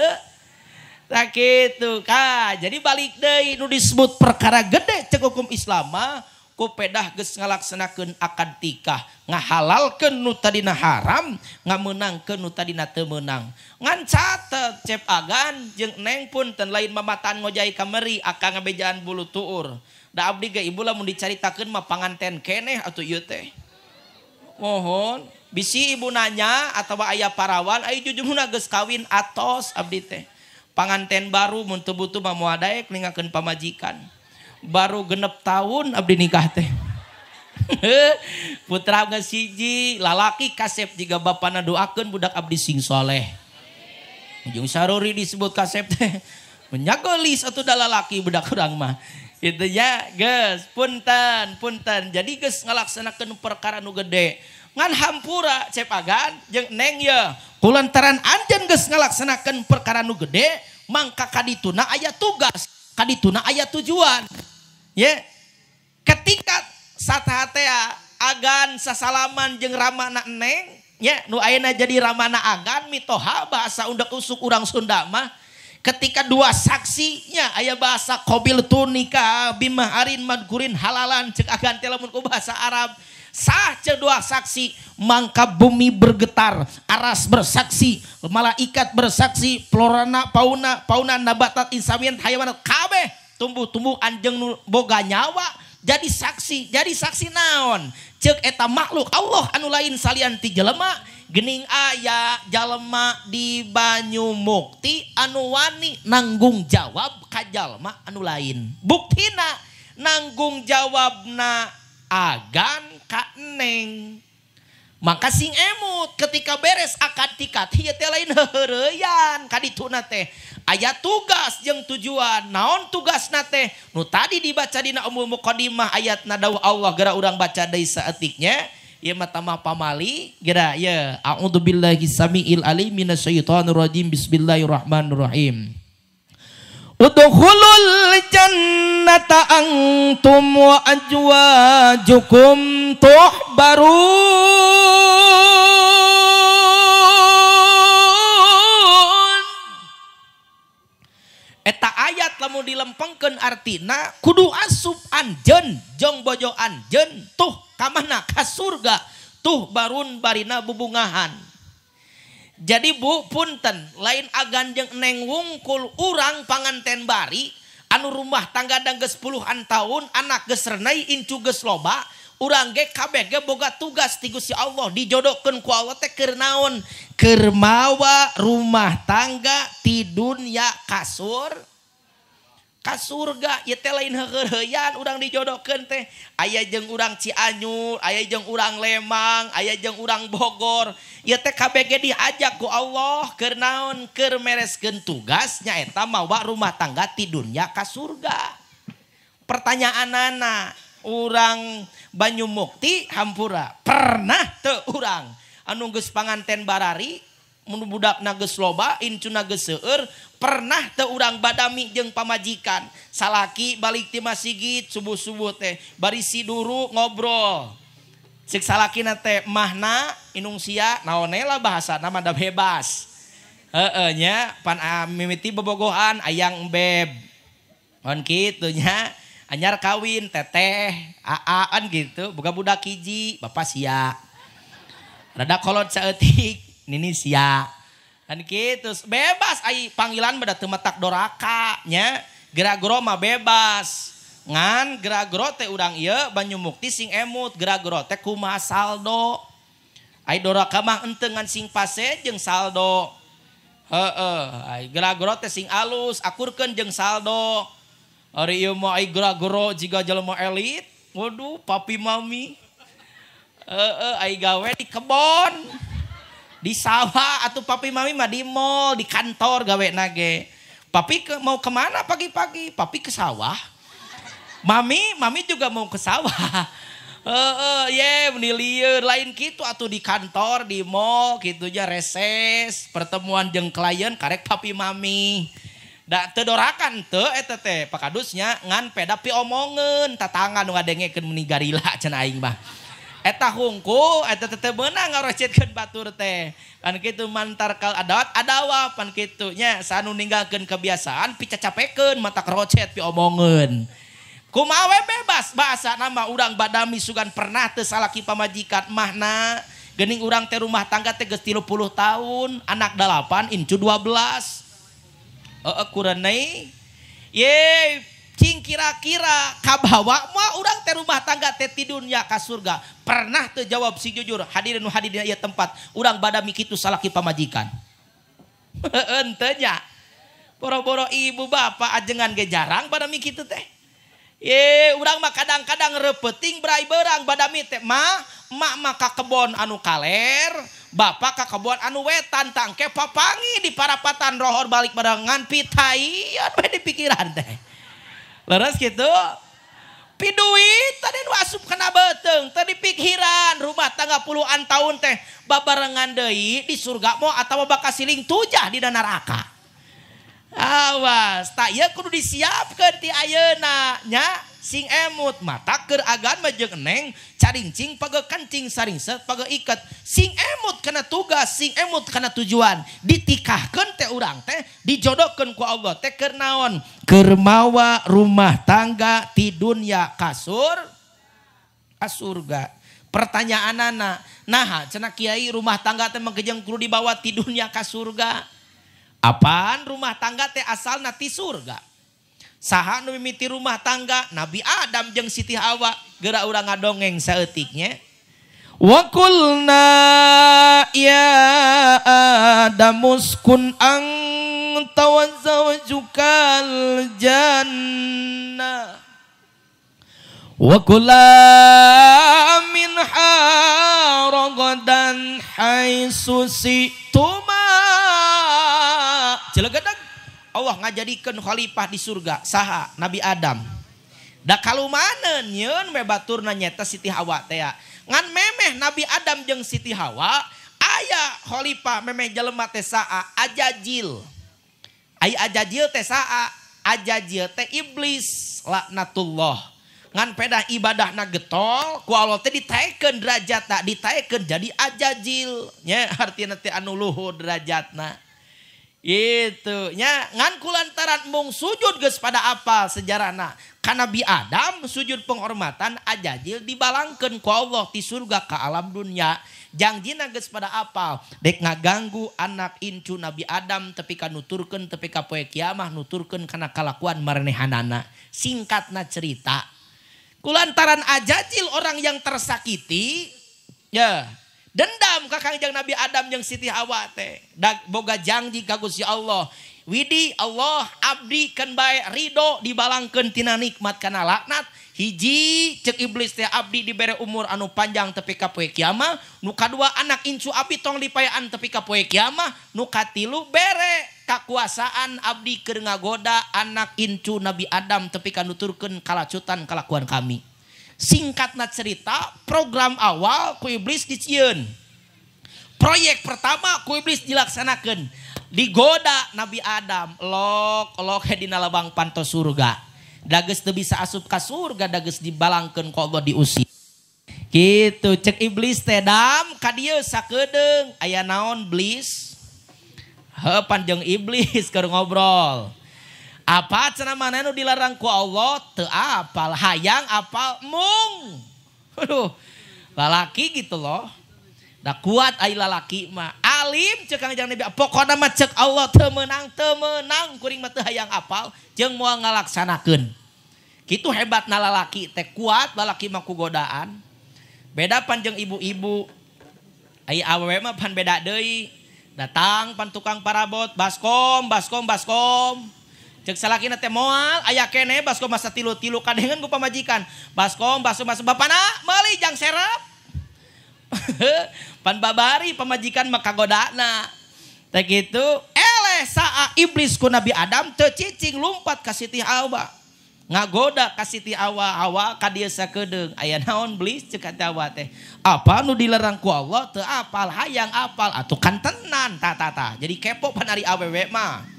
Tah kitu ka. Jadi balik deui nu disebut perkara gede cek hukum Islam mah ku pedah geus ngalaksanakeun akad tikah, ngahalalkeun nu tadina haram, ngamenangkeun nu tadina teu meunang. Ngan catet cep agan jeung neng pun ten lain mamatan ngojai kameri akang ngabejaan bulu tuur. Da abdi ge ibu lamun dicaritakeun mah panganten keneh atuh ieu teh. Mohon bisi ibu nanya atawa aya parawan ayo jujurna geus kawin atos abdi teh. Panganten baru mun teu butuh mah moal daek ningakeun pamajikan. Baru 6 tahun abdi nikah teh. Putra geus hiji, lalaki kasep jiga bapana doakeun budak abdi sing soleh. Jeung saruri disebut kasep teh. Menyagolis atuh da lalaki budak urang mah. Kitu nya geus punten punten. Jadi geus ngalaksanakeun perkara nu gede. Ngan hampura cep agan jeung neng ye. Kulantaran anjeun geus ngalaksanakeun perkara nu gede, mangka kadituna aya tugas, kadituna aya tujuan. Ye. Ketika satahatea agan sasalaman jeung ramana neng, nya nu ayeuna jadi ramana agan mitoha bahasa undek usuk urang Sunda mah ketika dua saksinya aya bahasa qabil tu nikah bimaharin madkurin halalan cek agan teh lamun ku bahasa Arab sah cek dua saksi mangka bumi bergetar, aras bersaksi, malaikat bersaksi, florana fauna, fauna nabatat insamian hayawanat kabeh tumbuh-tumbuhan jeung nu boga nyawa jadi saksi, jadi saksi naon cek eta makhluk Allah anu lain salian ti jelema gening aya jalema di Banyumukti anu wani nanggung jawab ka jalma anu lain buktina nanggung jawabna agan ka neng maka sing emut ketika beres akad tikat ieu teh lain heuheureyan ka dituna teh aya tugas jeung tujuan naon tugasna teh nu tadi dibaca dina Ummul Muqaddimah ayatna dawuh Allah geura urang baca deui saeutiknya ieu mah tamah pamali geura ieu a'udzubillahi samiil alim minasyaitonir rajim bismillahirrahmanirrahim udkhulul jannata antum wa azwajukum tuhbarun. Eta ayat lamun dilempengkeun artina kudu asup anjeun jong bojo anjeun tuh ka mana ka surga tuh barun barina bubungahan. Jadi bu punten lain agan jeung neng wungkul urang panganten bari anu rumah tangga dang geus puluhan tahun anak geus renai incu geus loba urang ge kabeh ge boga tugas ti Gusti Allah dijodohkeun ku Allah teh keur naon keur mawa rumah tangga ti dunya kasur ka surga ieu teh lain heuheureyan urang dijodohkeun teh aya jeung urang Cianjur aya jeung urang Lembang aya jeung urang Bogor ieu teh kabeh ge diajak ku Allah keur naon keur mereskeun tugas nyaeta mawa rumah tangga ti dunya ka surga. Pertanyaanana urang Banyumukti hampura pernah teu urang anu geus panganten barari mun budakna geus loba incuna geus seueur pernah teu urang badami jeung pamajikan salaki balik ti masjid subuh-subuh teh bari siduru ngobrol cek salakina teh mahna inung sia naon lah bahasana mah da bebas heueuh nya pan mimiti bobogohan ayang beb on kitu nya anyar kawin teteh aan gitu boga budak hiji bapak sia rada kolot saeutik nini sia kan gitu bebas ai panggilan beda teu matak doraka nya geragro mah bebas ngan geragro teh urang ieu Banyumukti sing emut geragro teh kumaha saldo ai doraka mah henteu ngan sing pase jeung saldo heueuh ai geragro teh sing alus akurkeun jeung saldo ari ieu mah ai geragro jiga jelema elit waduh papi mami heueuh ai gawe di kebon di sawah atau papi mami mah di mall, di kantor gawe nage. Papi mau kemana pagi-pagi? Papi ke sawah. Mami, mami juga mau ke sawah. Ye, meni lieur lain gitu atau di kantor, di mall gitu aja reses, pertemuan jeung klien karek papi mami. Da teu dorakan teu eta teh pakadusnya ngan peda piomongeun tatangan nu ngadengekeun meni garila cenah aing mah. Eta hungku eta teh meunang ngarocetkeun batur teh kan kitu mantar kal adawat adawa pan kitu nya sanu ninggalkeun kebiasaan picacapekeun mata krocet piomongeun kumaha we bebas bahasa nama urang badami sugan pernah teu salaki pamajikan mahna geuning urang teh rumah tangga teh geus 30 tahun anak 8 incu 12 heueuh kurenei ye cing kira-kira kabawa mah urang teh rumah tangga teh ti dunya ka surga pernah teu jawab si jujur hadirin nu hadirin ieu tempat urang badami kitu salaki pamajikan henteu nya boro-boro ibu bapak ajengan ge jarang badami kitu teh ye urang mah kadang-kadang repeuting berai berang badami teh mah emak mah ka kebon anu kaler bapak ka kebon anu wetan tangke papangi di parapatan rohor balik barengan pitaian bae di pikiran teh leres gitu piduit tadi nu asup kana beuteung tadi pikiran rumah tangga puluhan tahun teh babarengan deui di surga mo atawa bakal siling tujah di neraka. Awas tak ieu kudu disiapkeun ti ayeuna nya Sing emut mata keur agan mah jeung eneng caringcing page kencing saringset page iket. Sing emut kana tugas, sing emut kana tujuan. Ditikahkeun teh urang teh dijodohkeun ku Allah teh keur naon? Keur mawa rumah tangga ti dunya ka surga. Pertanyaanana, naha cenah kiai rumah tangga teh mangkejeng kudu dibawa ti dunya ka surga? Apaan rumah tangga teh asalna ti surga? Saha nu mimiti rumah tangga? Nabi Adam jeung Siti Hawa. Geura urang ngadongeng saeutiknya. Wa qulna ya Adam uskun anta wa zawjukal jannah wa kula minha ragadan haitsu syi'tuma. Celegedag Allah ngajadikeun khalifah di surga saha? Nabi Adam. Da kalumaneun nyeun we baturna nyeta Siti Hawa teh. Ngan memeh Nabi Adam jeung Siti Hawa aya khalifah memeh jelema teh saa? Ajajil. Ai Ajajil teh saa? Ajajil teh iblis laknatullah. Ngan pedah ibadahna getol ku Allah teh ditaekeun derajatna, ditaekeun jadi ajajil nya, artina teh anu luhur derajatna. Itu nya ngan kulantaran mung sujud geus pada apal sejarahna. Ka Nabi Adam sujud penghormatan, ajajil dibalangkeun ku Allah ti surga ka alam dunya. Jangjina geus pada apal dek ngaganggu anak incu Nabi Adam tepi ka nuturkeun tepi ka poe kiamah nuturkeun kana kalakuan marenehanana. Singkatna cerita, kulantaran ajajil orang yang tersakiti ya dendam ka Kangjeng Nabi Adam jeung Siti Hawa teh. Boga janji ka Gusti Allah. Widi Allah abdi keun bae ridho dibalangkeun tina nikmat kana laknat. Hiji cek iblis teh abdi dibere umur anu panjang tepi ka poe kiamah. Nu kadua anak incu abdi tong dipayaan tepi ka poe kiamah. Nu katilu bere kakuasaan abdi keur ngagoda anak incu Nabi Adam tepi ka nuturkeun kalacutan kalakuan kami. Singkatna cerita, program awal ku iblis dicieun. Proyek pertama ku iblis dilaksanakeun. Digoda Nabi Adam, lok lok dina labang panto surga. Dageus teu bisa asup ka surga, dageus dibalangkeun ku Allah diusir. Gitu cek iblis teh dam ka dieu sakedeung aya naon blis? Heuh panjang iblis keur ngobrol. Apa cenah maneh nu dilarang ku Allah teu apal, hayang apal mung. Aduh, lalaki gitu loh. Da kuat ai lalaki mah. Alim cek Kangjeng Nabi, pokona mah cek Allah teu meunang kuring mah teu hayang apal jeung moal ngalaksanakeun. Kitu hebatna lalaki teh, kuat lalaki mah ku godaan. Beda pan jeung ibu-ibu. Ai awewe mah pan beda deui. Datang pan tukang parabot, baskom baskom baskom. Cek salakina teh moal aya keneh baskom masa tilu-tilu kadengeun ku pamajikan. Baskom baskom baskom bapana meuli jang serep. Pan babari pamajikan mah kagodana. Teh kitu eleh saa iblis ku Nabi Adam teu cicing lumpat ka Siti Hawa. Ngagoda ka Siti Hawa, Hawa ka dieu sakedeung. Aya naon blis cek Hawa teh. Apa nu dilarang ku Allah teu apal, hayang apal atuh kan tenan ta ta ta. Jadi kepo pan ari awewe mah.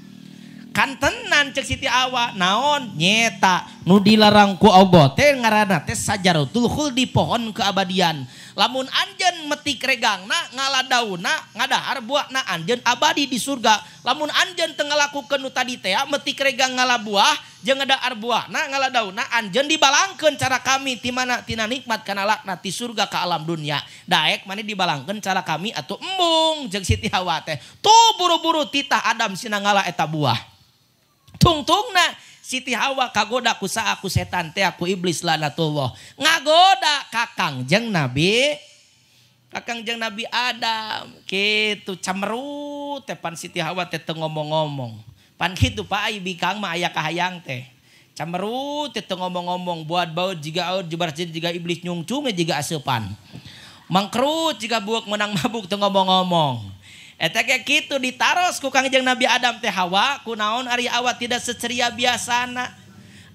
Kan tenan cek Siti Hawa naon nyeta nu dilarang ku Allah teh ngaranna teh sajaratul khuldi, pohon keabadian. Lamun anjeun metik regangna ngala daunna ngadahar buahna anjeun abadi di surga. Lamun anjeun teu ngalakukeun nu tadi teh metik regang ngala buah jeung ngadahar buahna ngala daunna anjeun dibalangkeun cara kami ti mana tina nikmat kana laknat ti surga ka alam dunya. Daek maneh dibalangkeun cara kami atuh embung jeung Siti Hawa teh. Tuh buru-buru titah Adam sina ngala eta buah. Tungtungna Siti Hawa kagoda ku saa ku setan teh ku iblis laknatullah. Ngagoda ka Kangjeng Nabi, Kangjeng Nabi Adam. Kitu camerut teh pan Siti Hawa teh teu ngomong-ngomong. Pan kitu Pak ai bikang mah aya kahayang teh. Camerut teh teu ngomong-ngomong, buat baut jiga aut jebar jiga iblis nyungcung jiga aseupan. Mangkrut jiga buuk menang mabuk teu ngomong-ngomong. Eta ge kitu ditaros ku Kangjeng Nabi Adam teh Hawa kunaon ari Hawa tidak seceria biasana.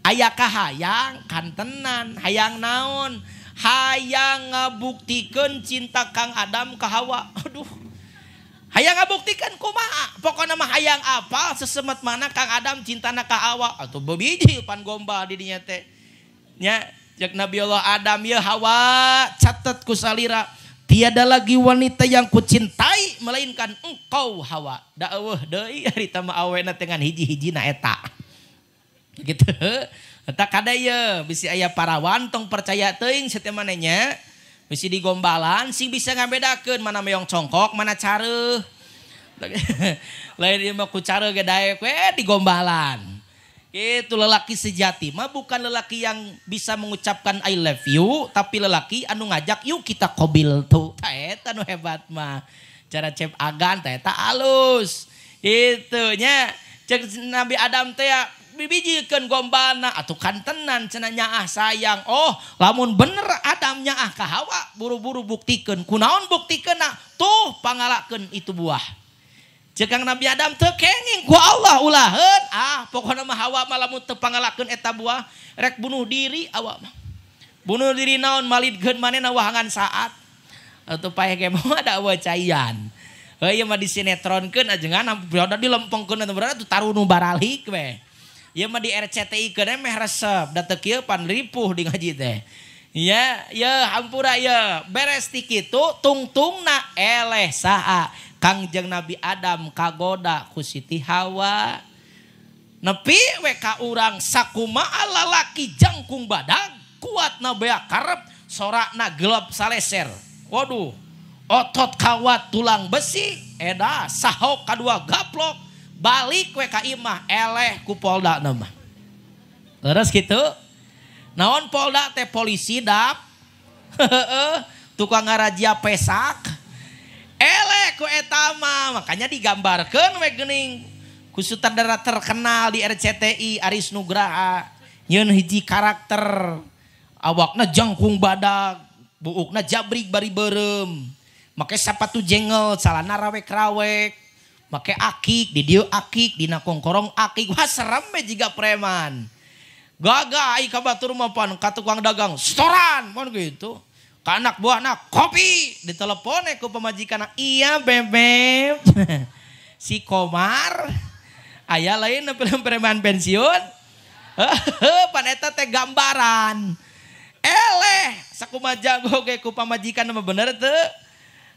Aya kahayang kantenan, hayang naon? Hayang ngabuktikeun cinta Kang Adam ka Hawa. Aduh. Hayang ngabuktikeun kumaha? Pokona mah hayang apal sesemet mana Kang Adam cintana ka Hawa. Atuh bebiji pan gombal di dinya teh. Nya cek Nabi Allah Adam ya Hawa catet ku salira tiada lagi wanita yang kucintai melainkan engkau Hawa. Da eueuh deui harita mah awena teh ngan hiji-hijina eta. Gitu. Eta kada ye bisi aya parawan tong percaya teuing sateu maneh nya. Bisi digombalan sing bisa ngabedakeun mana meong congkok mana careuh. Lain ieu mah ku careuh ge daek we digombalan. Itu lelaki sejati mah bukan lelaki yang bisa mengucapkan I love you, tapi lelaki anu ngajak yuk kita kobil tuh. Ta eta nu hebat mah. Cara cep agan ta eta alus. Itu nya cek Nabi Adam teh ya bibijikeun gombalna atuh kantenan cenah nyaah sayang. Oh, lamun bener Adam nyaah ka Hawa, buru-buru buktikeun. Kunaon buktikeunna? Tuh pangalakeun itu buah. Cekang Nabi Adam teu kenging ku Allah ulaheun. Ah, pokona mah Hawa mah lamun teu pangalakeun eta buah rek bunuh diri awak mah. Bunuh diri naon malidkeun manehna wahangan saat. Atuh paeh ge mah da eueuh caian. Heuh ieu mah disinetronkeun ajengan berada dilempengkeun atuh berada tuh tarunu baralik we. Ieu mah di RCTI keun meh resep da teu kieu pan ripuh di ngaji teh. Ya, ya hampura ya beres ti kitu tungtungna eleh saha Kangjeng Nabi Adam kagoda ku Siti Hawa. Nepi we ka urang sakumaha lalaki jangkung badag kuatna beak karep sorakna gelap saleser. Waduh, otot kawat tulang besi eda sahok kadua gaplok balik we ka imah eleh ku polda mah. Leres kitu? Naon polda teh polisi dap. Tukang ngarajia pesak. Eleh ku eta mah, makanya digambarkeun we geuning ku sutradara terkenal di RCTI Aris Nugraha nyeun hiji karakter awakna jangkung badag, buukna jabrik bari beureum, make sapatu jengel, calana rawek-rawek, make akik, di dieu akik, dina kongkorong akik, wah serem we jiga preman. Gagah ai ka batur mah pan ka tukang dagang, setoran mun gitu. Ka anak buahna kopi, ditelepon ku pamajikanna, iya bebeb. Si Komar aya lain film preman pensiun. Pan eta teh gambaran. Eleh sakumaha jago ge ku pamajikan mah bener teu?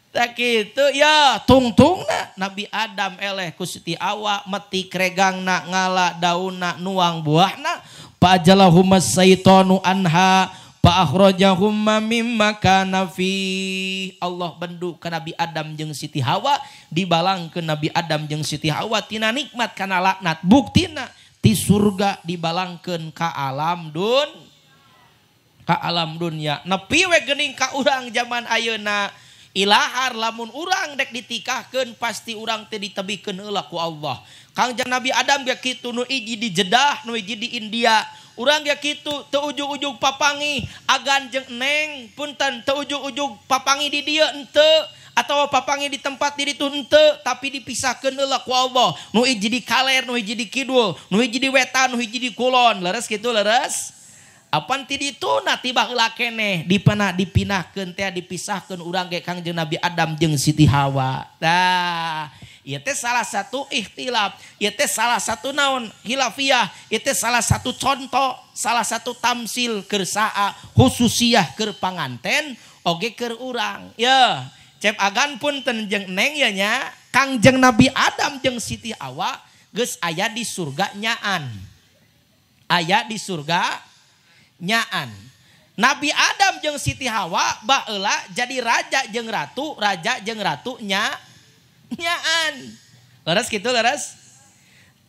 Tah kitu ya tungtungna Nabi Adam eleh ku Siti Hawa metik regangna ngala daunna nuang buahna fajalahuma saitonu anha fa akhrajahum mimma kana fi. Allah bendu ka Nabi Adam jeung Siti Hawa dibalangkeun Nabi Adam jeung Siti Hawa tina nikmat kana laknat buktina ti surga dibalangkeun ka alam dun ka alam dunya. Nepi we geuning ka urang zaman ayeuna ilahar lamun urang dek ditikahkeun pasti urang teh ditebikeun heula ku Allah. Kangjeng Nabi Adam ge kitu nu hiji di Jeddah nu hiji di India. Urang ge kitu teu ujug-ujug papangi agan jeung neng punten teu ujug-ujug papangi di dieu henteu atawa papangi di tempat di ditu henteu tapi dipisahkeun heula ku Allah. Nu hiji di kaler nu hiji di kidul nu hiji di wetan nu hiji di kulon. Leres kitu leres? Apan ti dituna tiba heula keneh dipana dipinahkeun teh dipisahkeun urang ge Kangjeng Nabi Adam jeung Siti Hawa. Tah, ieu teh salah satu ikhtilaf, ieu teh salah satu naon khilafiyah, ieu teh salah satu contoh, salah satu tamsil keur saa khususiyah keur panganten oge keur urang. Ye, cep agan punten jeung neng ye nya, Kangjeng Nabi Adam jeung Siti Hawa geus aya di surga nyaan. Aya di surga nyaan. Nabi Adam jeung Siti Hawa baheula jadi raja jeung ratu, raja jeung ratu nya nyaan. Leres kitu leres?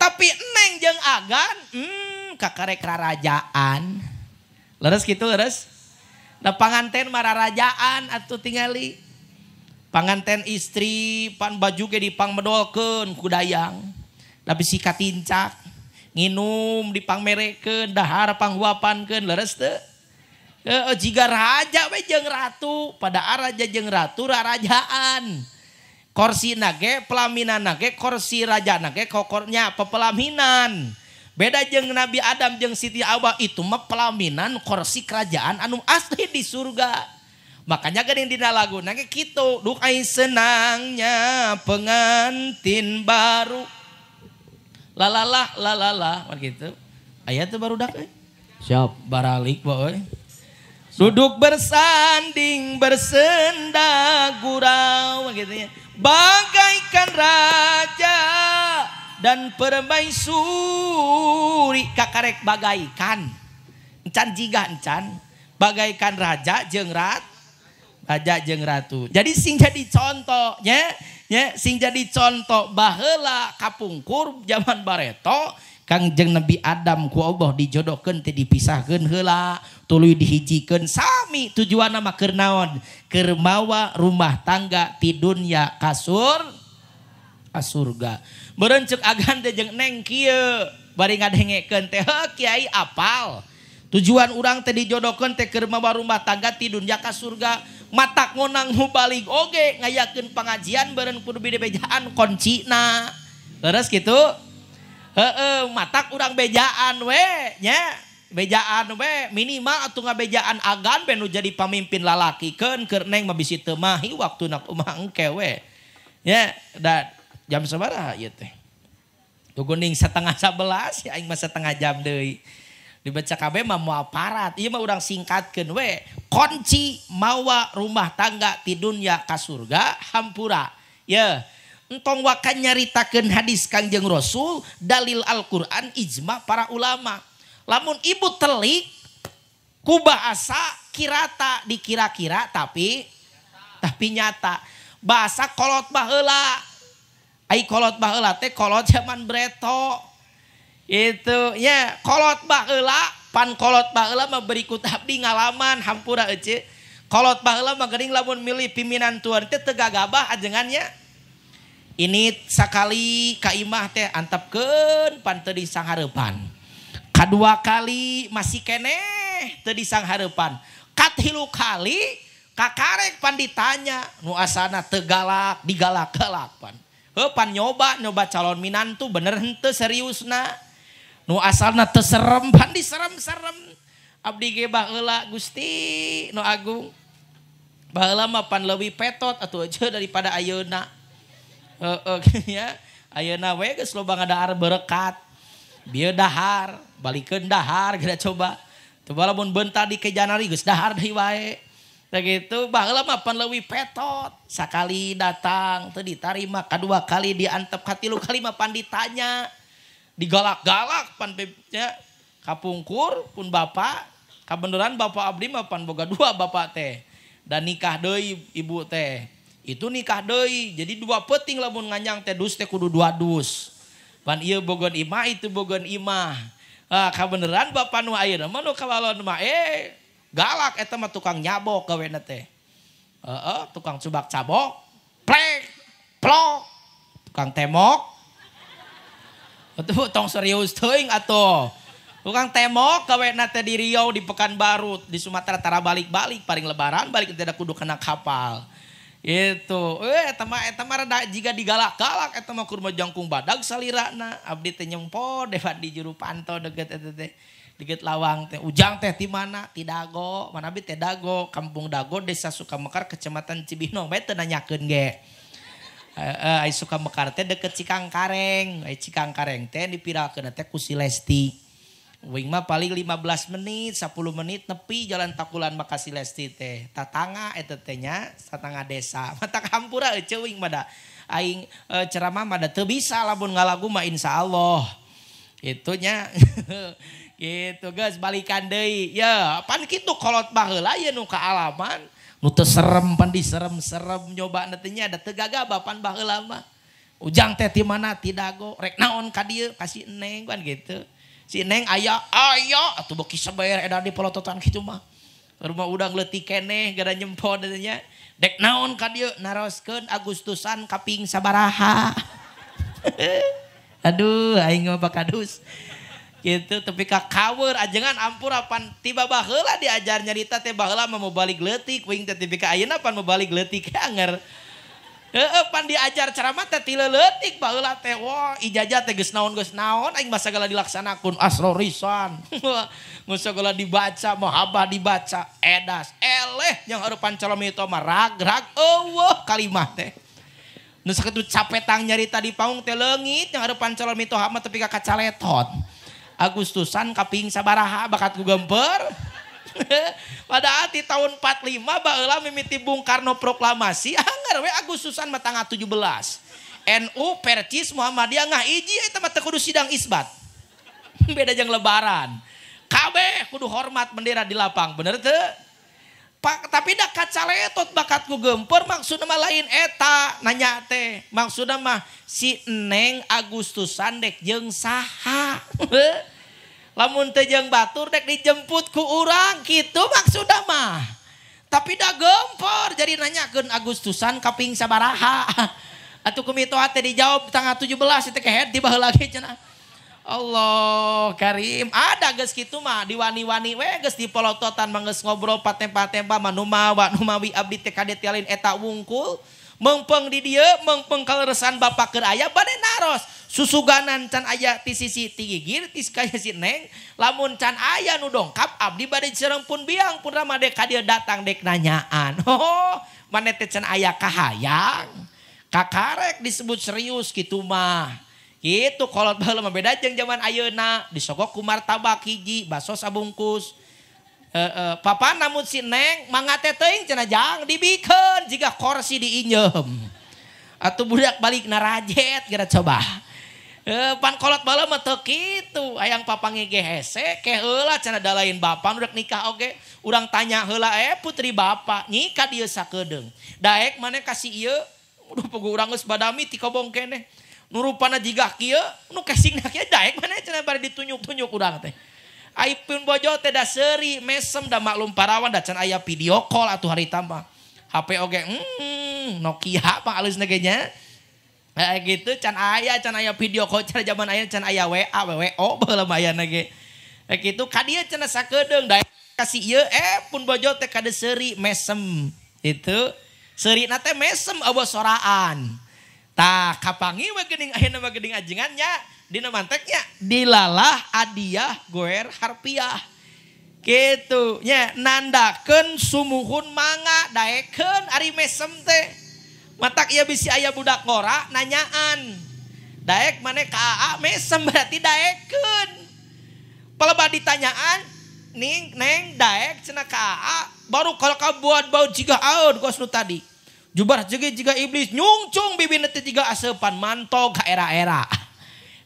Tapi neng jeung agan kakarek rarajaan. Leres kitu leres? Da panganten mah rarajaan atuh tingali. Panganten istri pan baju ge dipangmedolkeun ku dayang. Da bisi katincak. Nginum dipangmerekeun, dahar panghuapankeun, leres teu? Jiga raja we jeung ratu, pada raja jeung ratu rarajaan. Korsi nage, pelaminan nage, korsi raja nage, kokornya pepelaminan. Beda jeung Nabi Adam jeung Siti Hawa itu mah pelaminan korsi kerajaan anu asli di surga. Makanya geuning dina lagu nage kitu, dukai senangnya pengantin baru. Lalalah lalala gitu. Aya teu barudak euy. Siap baralik euy. Duduk bersanding bersenda gurau gitu ya. Bagaikan raja dan permaisuri kakarek bagaikan. Encan jiga encan bagaikan raja jeung raja jeung ratu. Jadi sing jadi contoh nya, nya sing jadi contoh baheula kapungkur zaman bareto Kangjeng Nabi Adam ku Allah dijodohkeun teh dipisahkeun heula tuluy dihijikeun sami tujuanna mah keur naon? Keur mawa rumah tangga ti dunya ka surga. Meureun ceuk agan teh jeung neng kieu bari ngadengekeun teh heuh kiai apal. Tujuan urang teh dijodohkeun teh keur mawa rumah tangga ti dunya ka surga. Matak ngonang mubalig oge ngayakeun pangajian beureun kudu bejaan koncina. Leres kitu? Heeh, matak urang bejaan we nya, bejaan we minimal atuh ngabejaan agan ben nu jadi pamimpin lalaki keun keur neng mah bisi teu mahi waktuna kumaha engke we. Nya, da jam sabaraha ieu teh? Tuguning 10:30 ya aing mah setengah jam deui. Dibaca kabeh mah moal parat. Ieu mah urang singkatkeun we. Kunci mawa rumah tangga ti dunya ka surga hampura. Ye. Entong wakan nyaritakeun hadis Kangjeng Rasul, dalil Al-Qur'an, ijma para ulama. Lamun ibu telik ku bahasa kirata dikira-kira tapi nyata. Bahasa kolot baheula. Ai kolot baheula teh kolot zaman breto. Itu nya kolot baheula, pan kolot baheula mah berikut abdi ngalaman hampura euceu. Kolot baheula mah geuning lamun milih pimpinan tuan teh teu gagabah ajengannya. Ini sakali ka imah teh antepkeun pan teu disanghareupan. Kadua kali masih keneh teu disanghareupan. Katilu kali kakarek pan ditanya nu asana teu galak digalak-galak pan. Heuh pan nyoba calon minantu bener henteu seriusna. Nu asalna teu serem pan diserem-serem. Abdi ge baheula Gusti nu agung. Baheula mah pan leuwih petot atuh euceu daripada ayeuna. Heeh ya, ayeuna we geus loba ngadahar berekat. Bieu dahar, balikeun dahar geura coba. Coba lamun beunta di ke Janari geus dahar deui wae. Tah kitu baheula mah pan leuwih petot. Sakali datang teu ditarima, kadua kali diantep, katilu kali mah pan ditanya. Digalak-galak pan nya kapungkur pun bapak, kabeneran bapak abdi mah pan boga dua bapak teh. Dan nikah deui ibu teh. Itu nikah deui. Jadi dua peting lamun nganyang teh dus teh kudu dua dus. Pan ieu bogon imah itu bogon imah. Ah kabeneran bapak nu ayeuna mah nu kabalon mah galak eta mah tukang nyabok gawena teh. Heeh, tukang cubak cabok, plek, plok, tukang temok. Atuh tong serius teuing atuh. Tukang temok gawena teh di Riau, di Pekanbaru, di Sumatera tara balik-balik paling lebaran balik teh kudu kena kapal. Itu, eta mah rada jiga digalak-galak eta mah kurma jangkung badag salirana. Abdi teh nyempo depan di juru panto deket eta teh. Deket lawang teh ujang teh ti mana? Ti Dago. Mana abdi teh Dago, Kampung Dago, Desa Sukamekar, Kecamatan Cibinong. Bae teu nanyakeun ge. Heeh, ai Sukamekar teh deket Cikangkareng. Ai Cikangkareng teh dipiralkeun teh ku si Lesti. Wing mah paling 15 menit, 10 menit nepi jalan Takulan Makasi Lesti teh. Tatangga eta teh nya, tatangga desa. Matak hampura euceu wing mah da. Aing ceramah mah da teu bisa lamun ngalagu mah insyaallah. Itunya gitu guys, balikan deui. Ya, pan kitu kolot baheula ye nu kaalaman, nu teu serem pan diserem-serem nyoba teh nya da teu gagabah pan baheula mah. Ujang teh ti mana? Ti Dago. Rek naon ka dieu? Ka si Neng kan gitu. Si Neng aya atuh beuki seber edan di polototan kitu mah. Rumah udang leutik keneh gara nyempon nya. Dek naon ka dieu naroskeun Agustusan kaping sabaraha. Aduh aing mah bakadus. Gitu tapi ka kaweur ajengan ampura pan tiba baheula diajar nyarita teh baheula mah mau balik leutik wing teh tepi ka ayeuna pan mau balik leutik anger. Heeh pan diajar ceramah teh ti leutik baheula teh wah ijazah teh geus naon aing mah sagala dilaksanakeun asrorisan. Geus sagala dibaca mahabbah dibaca edas eleh yang harapan calon itu mah rag-rag eueuh kalimah teh. Nu sakitu capetang nyarita di panggung teh leungit yang harapan calon mitoha mah tepi ka kacaletot. Agustusan kaping sabaraha bakat ku gemper. Padahal di tahun 45 baheula mimiti Bung Karno proklamasi anggar we Agustusan mah tanggal 17. NU Percis Muhammadiyah ngah hiji eta mah teu kudu sidang isbat. Beda jeung lebaran. Kabeh kudu hormat bendera di lapang, bener teu? Pak, tapi dah kacaletot bakat ku gemper maksudna mah lain eta nanya teh. Maksudna mah si Neng Agustusan dek jeung saha. Lamun teu jeung batur dek dijemput ku urang kitu maksudna mah. Tapi dah gempor jadi nanyakeun Agustusan kaping sabaraha. Atuh kumitoha teh dijawab tanggal 17 teh kehed di baheula ge cenah. Allah Karim ada geus kitu mah diwani-wani we geus dipolototan mah geus ngobrol patempa-tempa mah numawa numawi abdi teh kade tialin eta wungkul meungpeung di dieu meungpeung kaleresan bapak keur aya bade naros susuganan can aya ti sisi ti gigir ti kaya si Neng lamun can aya nu dongkap abdi bade sareng pun biang pun rama dek ka dieu datang dek nanyaan. Oh maneh teh can aya kahayang kakarek disebut serius kitu mah. Gitu kolot baheula mah beda jeung zaman ayeuna disogok ku martabak hiji baso sabungkus. Papa namun si Neng mangga teh teuing cenah jang dibikeun jiga korsi diinjem. Atuh budak balik narajet geura coba. Pan kolot baheula mah teu kitu hayang papanggih ge hese ke heula cenah da lain bapa nu rek nikah oge urang tanya heula putri bapa nyi ka dieu sakedeung. Daek maneh ka si ieu uduh puguh urang geus badami ti kobong keneh. Nu rupana jiga kieu nu kesingna kieu daek maneh cenah bari ditunjuk-tunjuk urang teh. Ai pun bojo teh da seuri mesem da maklum parawan da can aya video call atuh harita mah. HP oge Nokia apa alusna ge nya. Gitu can aya video call can zaman aya can aya WA WWO baheula mah ayana ge. Kitu ka dieu cenah sakedeung daek ka si ieu pun bojo teh kade seuri mesem. Itu seurina teh mesem eueuh soraan. Tah kapangi we geuning ayeuna mah geuning ajengan nya dina manteknya dilalah adiah goer harpiah. Kitu nya nandakeun sumuhun mangga daekeun ari mesem teh. Matak ieu bisi aya budak ngora nanyaan. Daek maneh ka AA mesem berarti daekeun. Palebah ditanyaan ning neng daek cenah ka AA baru kalau kabuat bau jiga aeun kos nu tadi. Jubar jege jiga iblis nyungcung bibina teh jiga aseupan mantog ka era-era.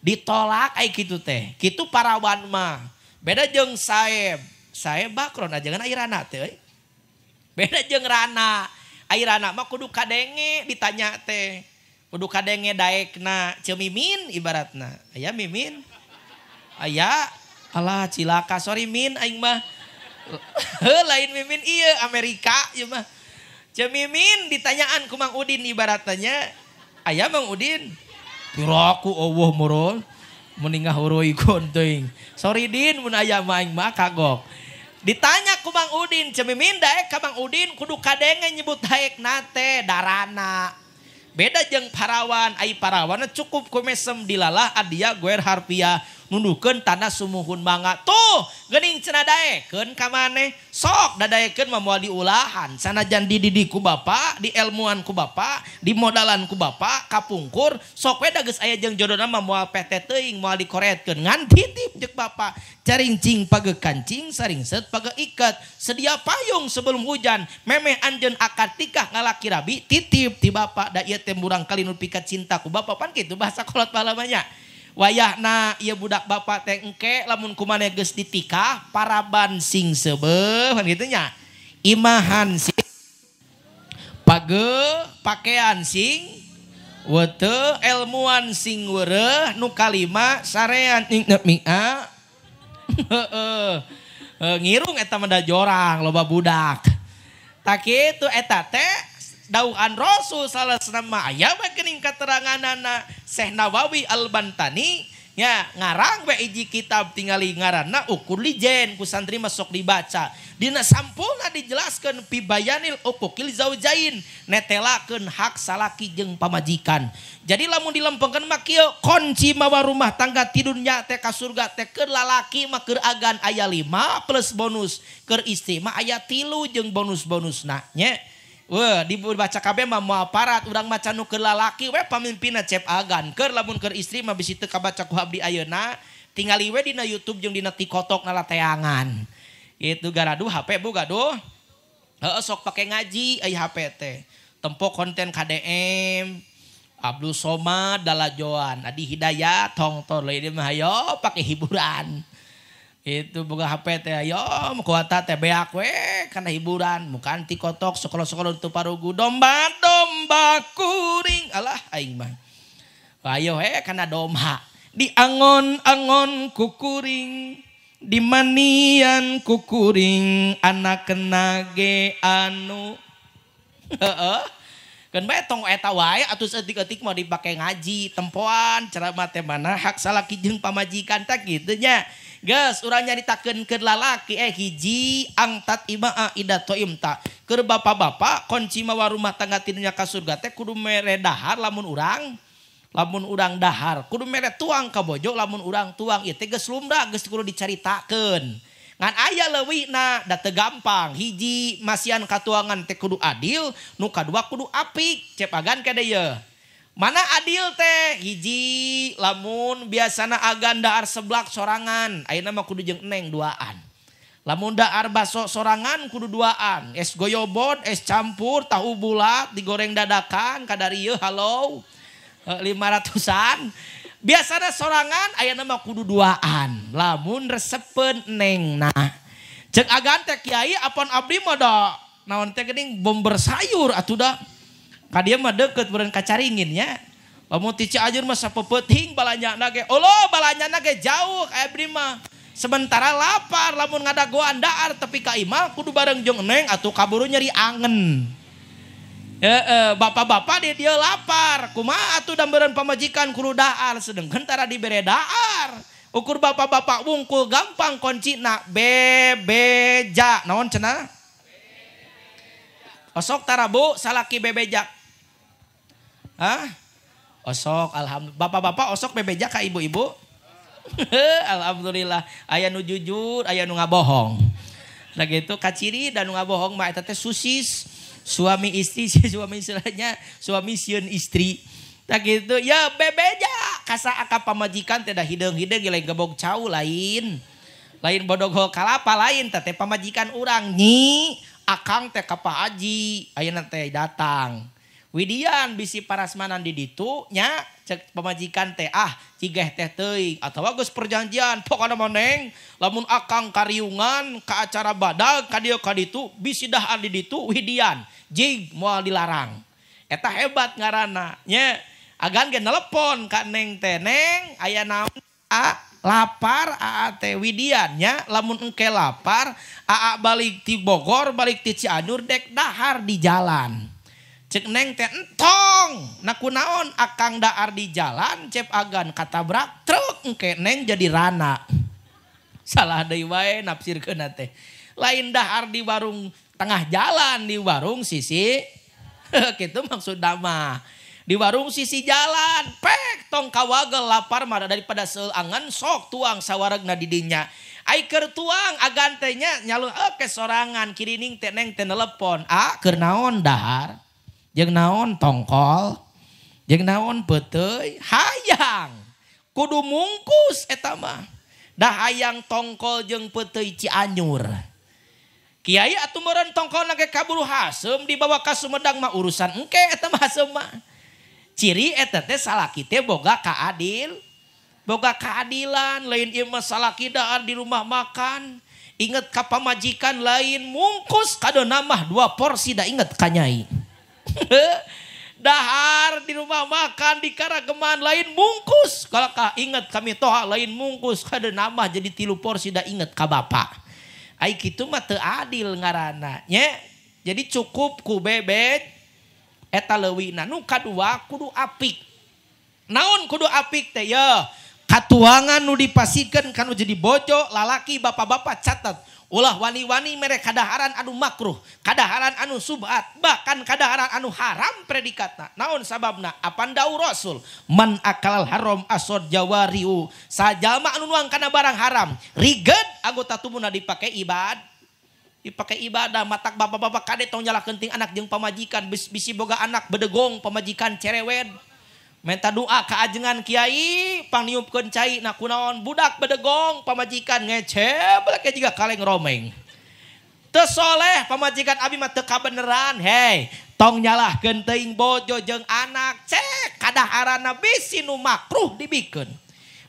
Ditolak ai kitu teh. Kitu parawan mah. Beda jeung saeb. Saeb bakron ajengan ai rana teh euy. Beda jeung rana. Ai rana mah kudu kadenge ditanya teh. Kudu kadenge daekna Ceu Mimin ibaratna. Aya Mimin. Aya alah cilaka sorry Min aing mah. Heuh lain Mimin ieu Amerika ieu mah. Ceu Mimin ditanyaan ku Mang Udin ibaratnya. Aya Mang Udin. Piraku eueuh meureun. Mending ngahuruikeun teuing. Sorry Din mun aya mah aing mah kagok. Ditanya ku Mang Udin, Ceu Mimin daek ka Mang Udin kudu kadenge nyebut daekna teh darana. Beda jeung parawan, ai parawan cukup ku mesem dilalah adia goer harpiah nundukeun tanda sumuhun mangga. Tuh geuning cenah daekeun ka maneh. Sok dadaekeun mah moal diulahan. Sanajan dididik ku bapa, dielmuan ku bapa, dimodalan ku bapa, kapungkur sok we da geus aya jeung jodona mah moal pete teuing, moal dikoretkeun. Ngan titip jeung bapa. Carincing page kancing, saringset page ikat. Sedia payung sebelum hujan. Memeh anjeun akad tikah ngalaki rabi titip ti bapa da ieu teh murang kali nu pikat cinta ku bapa pan kitu bahasa kolot balamanya. Wayahna ieu budak bapak teh engke lamun kumaneh geus ditikah paraban sing seubeuh kan kitu nya. Imahan sing page pakaian sing weteu elmuan sing weureuh nu kalima sarean ing mia. Heeh. Ngirung eta mah da jorang loba budak. Tak kitu eta teh dauan Rasul sallallahu alaihi wasallam aya we geuning kateranganana Syekh Nawawi Al-Bantani nya ngarang we hiji kitab tingali ngaranna Ukur Lijen ku santri mah sok dibaca. Dina sampulna dijelaskeun pibayanil uquqil zaujain netelakeun hak salaki jeung pamajikan. Jadi lamun dilempengkeun mah kieu kunci mawa rumah tangga tidunya teh ka surga teh keur lalaki mah keur agan aya 5 plus bonus, keur istri mah aya 3 jeung bonus-bonusna nya. Wah, dibaca kabeh mah moal parat urang maca nu keur lalaki we pamimpinna cep agan. Keur lamun keur istri mah bisi teu kabaca ku abdi ayeuna Tingali we dina YouTube jeung dina TikTok nalateangan. Gitu garaduh HP bu gaduh. Heeh sok pake ngaji ai HP teh. Tempo konten KDM, Abdul Somad dalajoan, Adi Hidayat tongton lain mah hayo pake hiburan. Itu boga HP teh ayo kuota teh beak we kana hiburan, muka anti kotok sekolah-sekolah teu parugu domba-domba kuring alah aing mah. Ayo he kana domba diangon-angon kukuring, dimanian kukuring anak nage anu. Heeh. Kan bae tong eta wae atuh saeutik-eutik mah dipake ngaji tempoan ceramah teh mana hak salaki jeung pamajikan teh kitu nya. Geus urang nyaritakeun keur lalaki hiji angtat imaa ida toimta. Keur bapak-bapak kunci mawa rumah tangga tinunya ka surga teh kudu mere dahar lamun urang dahar kudu mere tuang ka bojo lamun urang tuang ieu teh geus lumrah geus kudu dicaritakeun. Ngan aya leuwihna da teu gampang hiji masian katuangan teh kudu adil nu kadua kudu apik cep agan kade ye. Mana adil teh hiji lamun biasana agan dahar seblak sorangan ayeuna mah kudu jeung eneng duaan. Lamun dahar baso sorangan kudu duaan. Es goyobod, es campur, tahu bulat digoreng dadakan kadarieu halo 500-an. Biasana sorangan ayeuna mah kudu duaan. Lamun resepeun neng nah. Cek agan teh kiai apon abdi mah da naon teh geuning bomber sayur atuh da. Ka dieu mah deukeut beureun ka Caringin nya. Lamun ti Cianjur mah sapeupeting balanyana ge. Olo balanyana ge jauh ka abdi mah. Sementara lapar lamun ngadagoan dahar tepi ka imah kudu bareng jeung neng atuh kaburu nyeri angen. Bapak-bapak dia lapar kumaha atuh dambereun pamajikan kudu dahar sedengkeun tara dibere dahar. Ukur bapak-bapak wungkul gampang kuncina bebeja naon cenah? Osok tara bu salaki bebeja. Hah? Osok alhamdulillah. Bapak-bapak osok bebeja ka ibu-ibu? Alhamdulillah aya nu jujur aya nu ngabohong. Nah gitu kaciri dan nu ngabohong mah eta teh susis. Suami istri, suami istilahnya suami sieun istri. Tak gitu ya bebeja kasa aka pamajikan teh da hideung-hideung lain gebog cau lain. Lain bodogol kalapa lain teh pamajikan urang nyi akang teh ka Pak Haji ayeuna teh datang. Widian bisi parasmanan di ditu nya cek pamajikan teh ah cigeh teh teuing atawa geus perjanjian pokona mah neng lamun akang kariungan ka acara badag ka dieu ka ditu bisi dahar di ditu widian jig moal dilarang. Eta hebat ngaranna nya agan ge nelepon ka neng teh neng aya naon a lapar aa teh widian nya lamun engke lapar aa balik ti Bogor balik ti Cianjur dek dahar di jalan. Cek neng teh entong na kunaon akang dahar di jalan cep agan katabrak truk engke neng jadi rana. Salah deui wae nafsirkeun teh. Lain dahar di warung tengah jalan di warung sisi kitu maksudna mah. Di warung sisi jalan pek tong kawagel lapar mah daripada seuangan sok tuang sawaregna di dinya. Ai keur tuang agan teh nya nyalung ke sorangan kirining teh neng teh nelepon ah keur naon dahar. Jeung naon tongkol, jeung naon peuteuy, hayang kudu mungkus eta mah. Dah hayang tongkol jeung peuteuy Cianjur. Kiai atuh meureun tongkolna ge kaburu haseum dibawa ka Sumedang mah urusan engke eta mah haseum mah. Ciri eta teh salaki teh boga kaadil, boga keadilan, lain ieu mah salaki dahar di rumah makan. Inget ka pamajikan lain mungkus kadona mah 2 porsi da inget ka nyai. Dahar di rumah makan di karageman lain mungkus kalau ka inget kami toha lain mungkus kada nambah jadi 3 porsi da inget ka bapak. Ai kitu mah teu adil ngaranna nya. Jadi cukup ku bebet eta leuwihna. Nu kadua kudu apik. Naon kudu apik teh ye? Katuangan nu dipasikeun kanu jadi bojo lalaki bapak-bapak catat. Ulah wani-wani mere kadaharan anu makruh, kadaharan anu subhat, bahkan kadaharan anu haram predikatna. Naon sababna? Apan dawuh Rasul, man akalal haram asod jawariu. Sajama anu nuang kana barang haram, riged anggota tubuhna dipake ibad. Dipake ibadah, matak bapak-bapak kade tong nyalahkeun ting anak jeung pamajikan, bisi boga anak bedegong pamajikan cerewet. Minta doa ka ajengan kiai pangniupkeun cai na kunaon budak bedegong pamajikan ngece belake jiga kaleng romeng. Teu soleh pamajikan abi mah teu kabeneran. Hei, tong nyalahkeun teuing bojo jeung anak cek kadaharana bisi nu makruh dibikeun.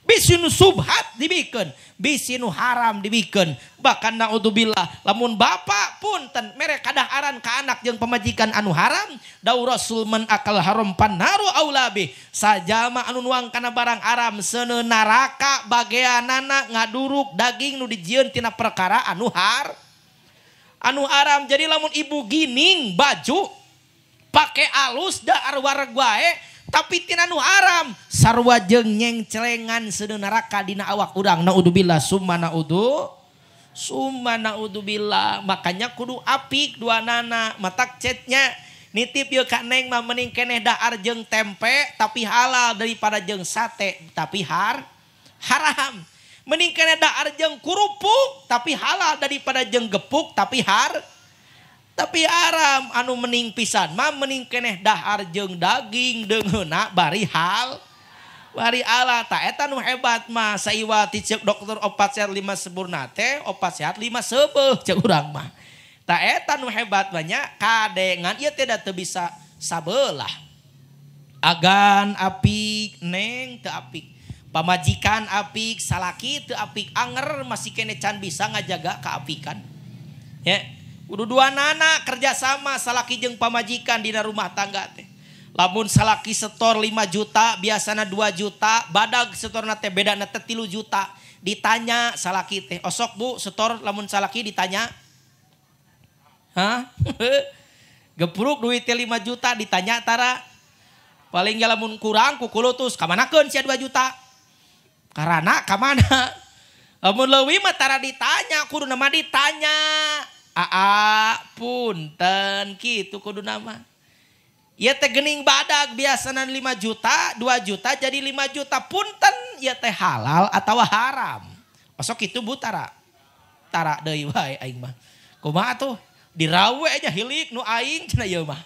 Bisi nu subhat dibikeun, bisi nu haram dibikeun. Bahkan naudzubillah lamun bapak punten mere kadaharan ka anak jeung pamajikan anu haram, dau Rasul men akal haram panaru aulabi. Sajama anu nuang kana barang haram seuneu neraka bageanana ngaduruk daging nu dijieun tina perkara anu har anu haram. Jadi lamun ibu gining baju pake alus da arwareg wae tapi tina nu haram sarua jeung nyengcelengan seuneu neraka dina awak urang. Naudzubillah summa naudzu summa naudzubillah. Makanya kudu apik dua nana matak cetnya nitip ieu ka neng mah mending keneh dahar jeung tempe tapi halal daripada jeung sate tapi haram. Mending keneh dahar jeung kerupuk tapi halal daripada jeung gepuk tapi tapi haram. Anu mening pisan mah mending keneh dahar jeung daging deungeuna bari hal bari ala. Ta eta nu hebat mah saiwati ceuk dokter opat sehat 5 sempurna teh opat sehat 5 seubeuh ceuk urang mah. Ta eta nu hebat banyak kadengan ieu teh da teu bisa sabelah. Agan apik neng teu apik, pamajikan apik salaki teu apik, anger masih kene can bisa ngajaga keapikan. Ya, kudu dua nana kerjasama salaki jeung pamajikan dina rumah tangga teh. Lamun salaki setor 5 juta, biasana 2 juta, badag setorna teh bedana teh 3 juta. Ditanya salaki teh, osok bu setor lamun salaki ditanya. Hah? Gepruk duit teh 5 juta ditanya tara. Paling ge lamun kurang kukulutus kamanakeun sia 2 juta. Karana kamana? Lamun leuwih mah tara ditanya, kudu nama ditanya. Aa punten kitu kudu nama. Ieu teh geuning badag biasana 5 juta, 2 juta jadi 5 juta punten ieu teh halal atawa haram. Osok kitu bu tara. Tara deui wae aing mah. Kumaha tuh? Dirawe aja hilik nu aing cenah ieu mah.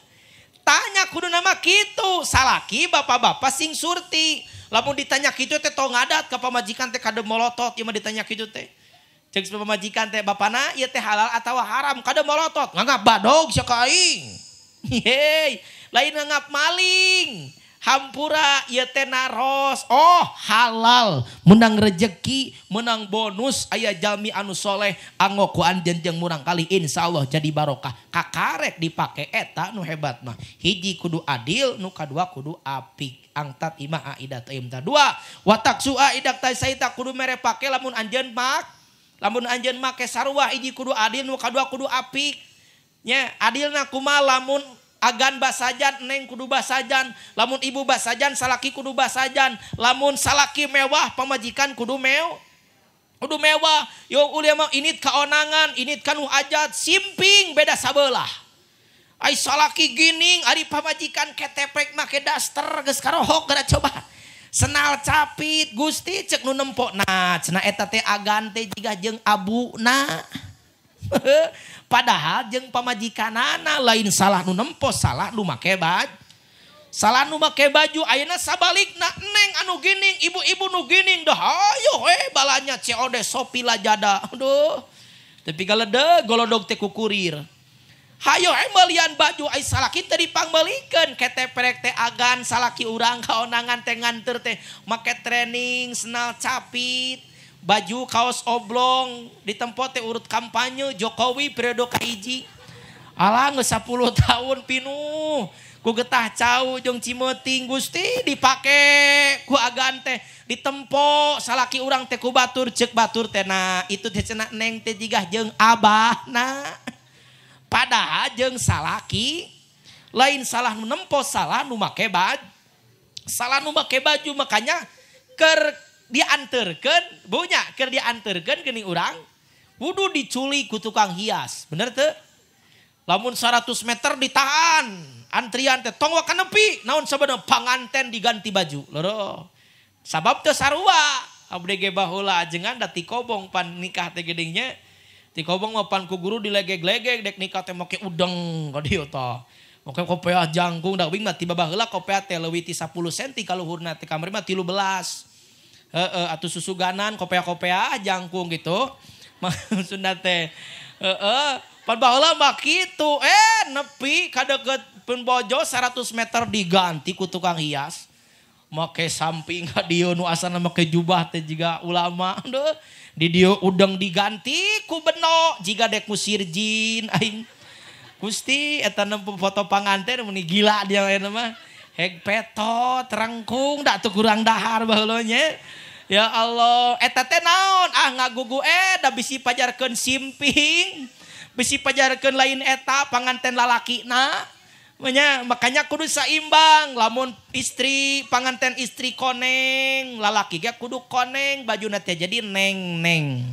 Tanya kudu nama kitu. Salaki bapak-bapak sing surti. Lamun ditanya kitu teh tong ngadat ka pamajikan teh kade molotot ieu mah ditanya kitu teh. Cek pamajikan teh bapana ieu teh halal atawa haram kade molotot nganggap badog sia ka aing. Hei, lain nganggap maling. Hampura ieu teh naros. Oh, halal, menang rejeki, menang bonus aya jalmi anu soleh anggo ku anjeun jeung murang kali insyaallah jadi barokah. Kakarek dipake eta nu hebat mah. Hiji kudu adil, nu kadua kudu apik. Angtat imah aidat imta dua. Watak sua idak saita kudu mere pake lamun anjeun mak. Lamun anjeun make sarua hiji kudu adil, nu kadua kudu apik. Nya adilna kumaha lamun agan basajan neng kudu basajan, lamun ibu basajan salaki kudu basajan, lamun salaki mewah pamajikan kudu kudu mewah. Yo ulia mah init kaonangan, init kanu hajat, simping beda sabelah. Ai salaki gining ari pamajikan ketepek make daster geus karohok geura coba. Senal capit Gusti cek nu nempo. Nah cenah eta teh agan teh jiga jeung abuna. Padahal jeung pamajikanana lain salah nu nempo, salah nu make baju. Salah nu make baju ayeuna sabalikna neng anu gining, ibu-ibu nu gining dah ayo we balanya COD Shopee Lazada. Aduh. Tapi galedeg golodog teh kukurir. Hayo melian baju ai salaki teh dipangmeulikeun keteprek teh agan salaki urang kaonangan teh nganter teh make training senal capit baju kaos oblong ditempo teh urut kampanye Jokowi periode kahiji. Alah geus 10 tahun pinuh ku getah cau jeung cimeuting Gusti dipake ku agan teh ditempo salaki urang teh ku batur ceuk batur teh nah itu teh cenah neng teh jigah jeung abahna. Padahal jeung salaki lain salah nu nempo, salah nu make baju. Salah nu make baju makanya keur dianterkeun, bunya keur dianterkeun geuning urang kudu diculik ku tukang hias. Bener teu? Lamun 100 meter ditahan antrian teh tong waka nepi naon sabenerna panganten diganti baju. Loro. Sabab teu sarua. Abdi ge baheula ajengan da tikobong pan nikah teh geuning nya. Tikobong mah pan ku guru dilegeg-legeg dek nikah teh make udeng ka dieu tah. Oke kopeah jangkung da wing mah tiba baheula kopeah teh leuwih ti 10 cm kaluhurna teh kamari mah 13. Heeh atuh susuganan kopeah-kopeah jangkung gitu. Maksudna teh heeh pan baheula mah kitu nepi ka deukeut pun bojo 100 meter diganti ku tukang hias. Make samping ka dieu nu asalna make jubah teh jiga ulama deuh. Di dieu udang diganti ku beno jiga dek musir jin aing. Gusti eta nempo foto panganten meni gila dia ayeuna mah. Heg petot rangkung da teu kurang dahar baheula nya. Ya Allah, eta teh naon? Ah ngagugu da bisi pajarkeun simping. Bisi pajarkeun lain eta panganten lalakina. Makanya kudu saimbang, lamun istri panganten istri koneng, lalaki ge kudu koneng bajuna teh jadi neng-neng.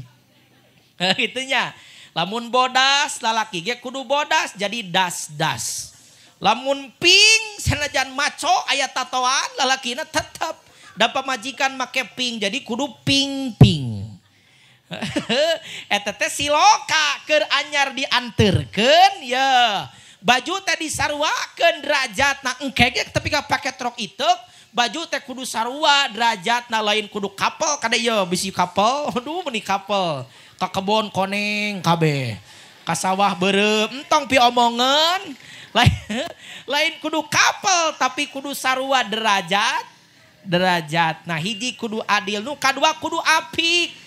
Kitu nya. Lamun bodas lalaki ge kudu bodas jadi das-das. Lamun ping sanajan maco aya tatoan lalakina tetep da pamajikan make ping jadi kudu ping-ping. Eta teh siloka keur anyar dianterkeun ya. Baju teh disaruakeun derajatna engke ge tapi ka pake trok iteuk baju teh kudu sarua derajatna lain kudu kapel kada ieu bisi kapel aduh meuni kapel. Ka kebon koneng kabeh ka sawah beureum entong piomongeun lain kudu kapel tapi kudu sarua derajat derajat. Nah hiji kudu adil nu kadua kudu apik.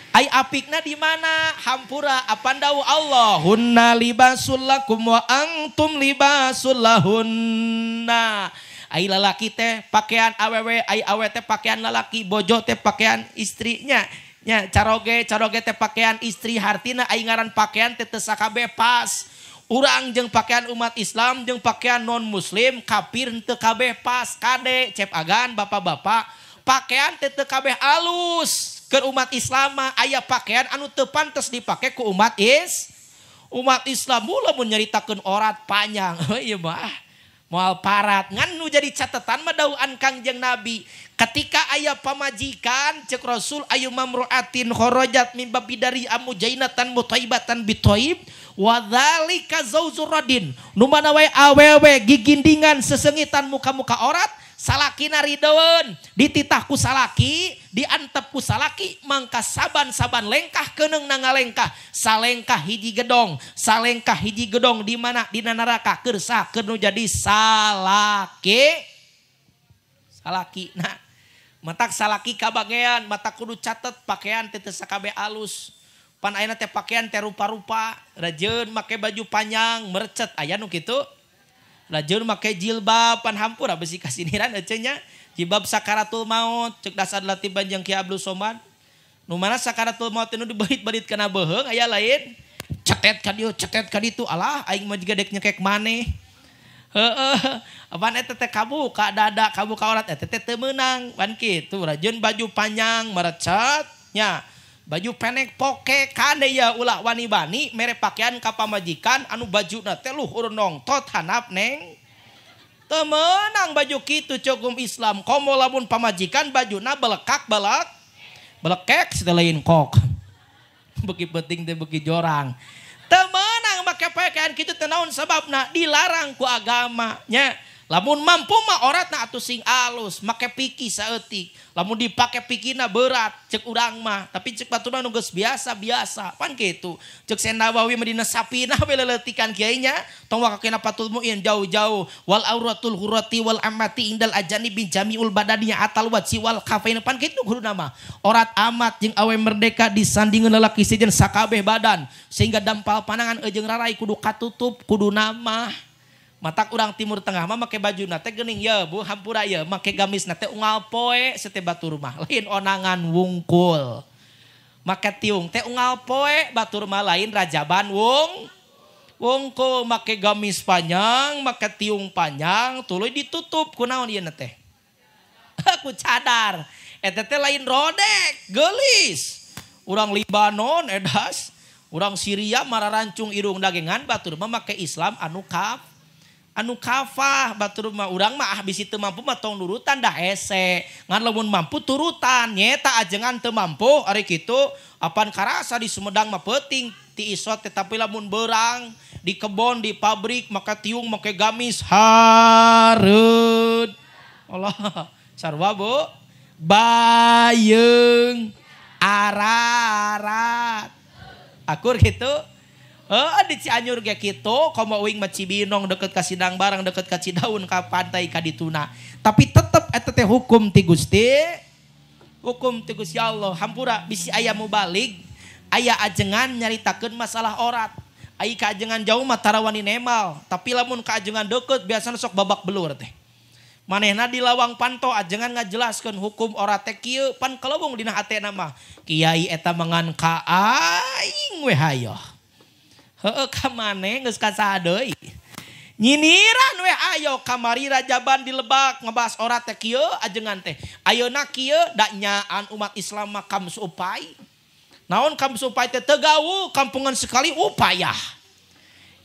Ai apikna di mana? Hampura apan dawuh Allah hunna libasul lakum wa antum libasul lahunna. Ai lalaki teh pakaian awewe, ai awe teh pakaian lalaki, bojo teh pakaian istrinya. Nya caroge caroge teh pakaian istri hartina ai ngaran pakaian teh teu sakabeh pas. Urang jeung pakaian umat Islam jeung pakaian non muslim kafir teu kabeh pas. Kade cep agan bapak-bapak pakaian teh teu kabeh alus. Keur umat Islam mah aya pakaian anu teu pantes dipake ku umat umat Islam mula mun nyaritakeun orat panjang. Ieu mah moal parat ngan nu jadi catatan mah dawuhan Kangjeng Nabi ketika aya pamajikan cek Rasul ayu mamruatin kharajat min babidari amujainatan mutaibatan bitoib wa dzalika zauzur radin nu mana wae awewe gigindingan sesengitan muka-muka orat salakina rideun dititah ku salaki diantep ku salaki mangka saban-saban lengkah keuneng na ngalengkah salengkah hiji gedong salengkah hiji gedong di mana dina neraka keur sakeun nu jadi salaki salaki. Nah matak salaki kabagean matak kudu catet pakaian teh teu sakabeh alus pan ayeuna teh pakaian teh rupa-rupa rajeun make baju panjang merecet aya nu kitu. Lajur make jilbab pan hampura besi kasiniran ece nya jilbab sakaratul maut cek dasar latih banjang Ki Abdul Somad nu mana sakaratul maut nu dibeurit-beurit kana beuheung aya lain cetet ka dieu cetet ka ditu alah aing mah jiga dek nyekek maneh heeh apaan eta teh kabuka dada kabuka aurat eta teh teu meunang pan kitu rajeun baju panjang merecet nya baju pendek poke kade ya ulah wani-wani mere pakaian ka pamajikan anu bajuna teh luhur nongtot hanap neng teu meunang baju kitu cukum Islam komo lamun pamajikan bajuna belekak belek belekek lain kok beki penting teh beki jorang teu meunang make pakaian kitu teh naon sababna dilarang ku agama nya. Lamun mampu mah oratna atuh sing alus make piki saeutik lamun dipake pikina berat cek urang mah tapi cek baturna nu geus biasa-biasa pan kitu cek Sendawawi mah dina sapinah we leleutikan kiai nya tong wakakena Fathul Muin jauh-jauh wal auratul hurrati wal amati indal ajani bin jamiul badaniya atal wajhi wal kafain pan kitu guruna mah orat amat jeung awe merdeka disandingeun lalaki sejen sakabeh badan sehingga dampal panangan jeung rarai kudu katutup kudu nama. Matak urang Timur Tengah mah make baju nate geuning ye bu hampura ye make gamis nate unggal poe sete batur mah lain onangan wungkul. Make tiung teh unggal poe batur mah lain rajaban wungkul make gamis panjang make tiung panjang tuluy ditutup kunaon ieu teh? Ku cadar. Eta teh lain rodek geulis. Urang Libanon edas, urang Syria mararancung irung dagengan batur mah make Islam anu kaf. Anu kafah batur mah urang mah ah bisi teu mampu mah tong nurutan dah hese. Ngan lamun mampu turutan nyeta ajengan teu mampu ari kitu apan karasa di Sumedang mah peuting ti isot tetapi lamun beurang di kebon di pabrik maka tiung make gamis hareud. Allah sarua Bu. Bayeung ararat. Akur kitu. Di Cianjur ge kitu, komo uing mah Cibinong deket ka Sidang Barang, deket ka Cidaun, ka pantai ka dituna. Tapi tetep eta teh hukum ti Gusti. Hukum ti Gusti Allah. Hampura bisi aya mubalig, aya ajengan nyaritakeun masalah orat. Ai ka ajengan jauh mah tarawani nemal, tapi lamun ka ajengan deket biasana sok babak belur teh. Manehna di lawang panto ajengan ngajelaskeun hukum orat teh kieu pan kelewung dina hatena mah. Kiai eta mangan ka aing we hayoh. Heeh ka maneh geus ka saha deui. Nyiniran we ayo kamari rajaban di Lebak ngebahas orat teh kieu ajengan teh. Ayeuna kieu da nyaan umat Islam mah kamsu upai. Naon kamsu upai teh tegawu kampungan sekali upaya.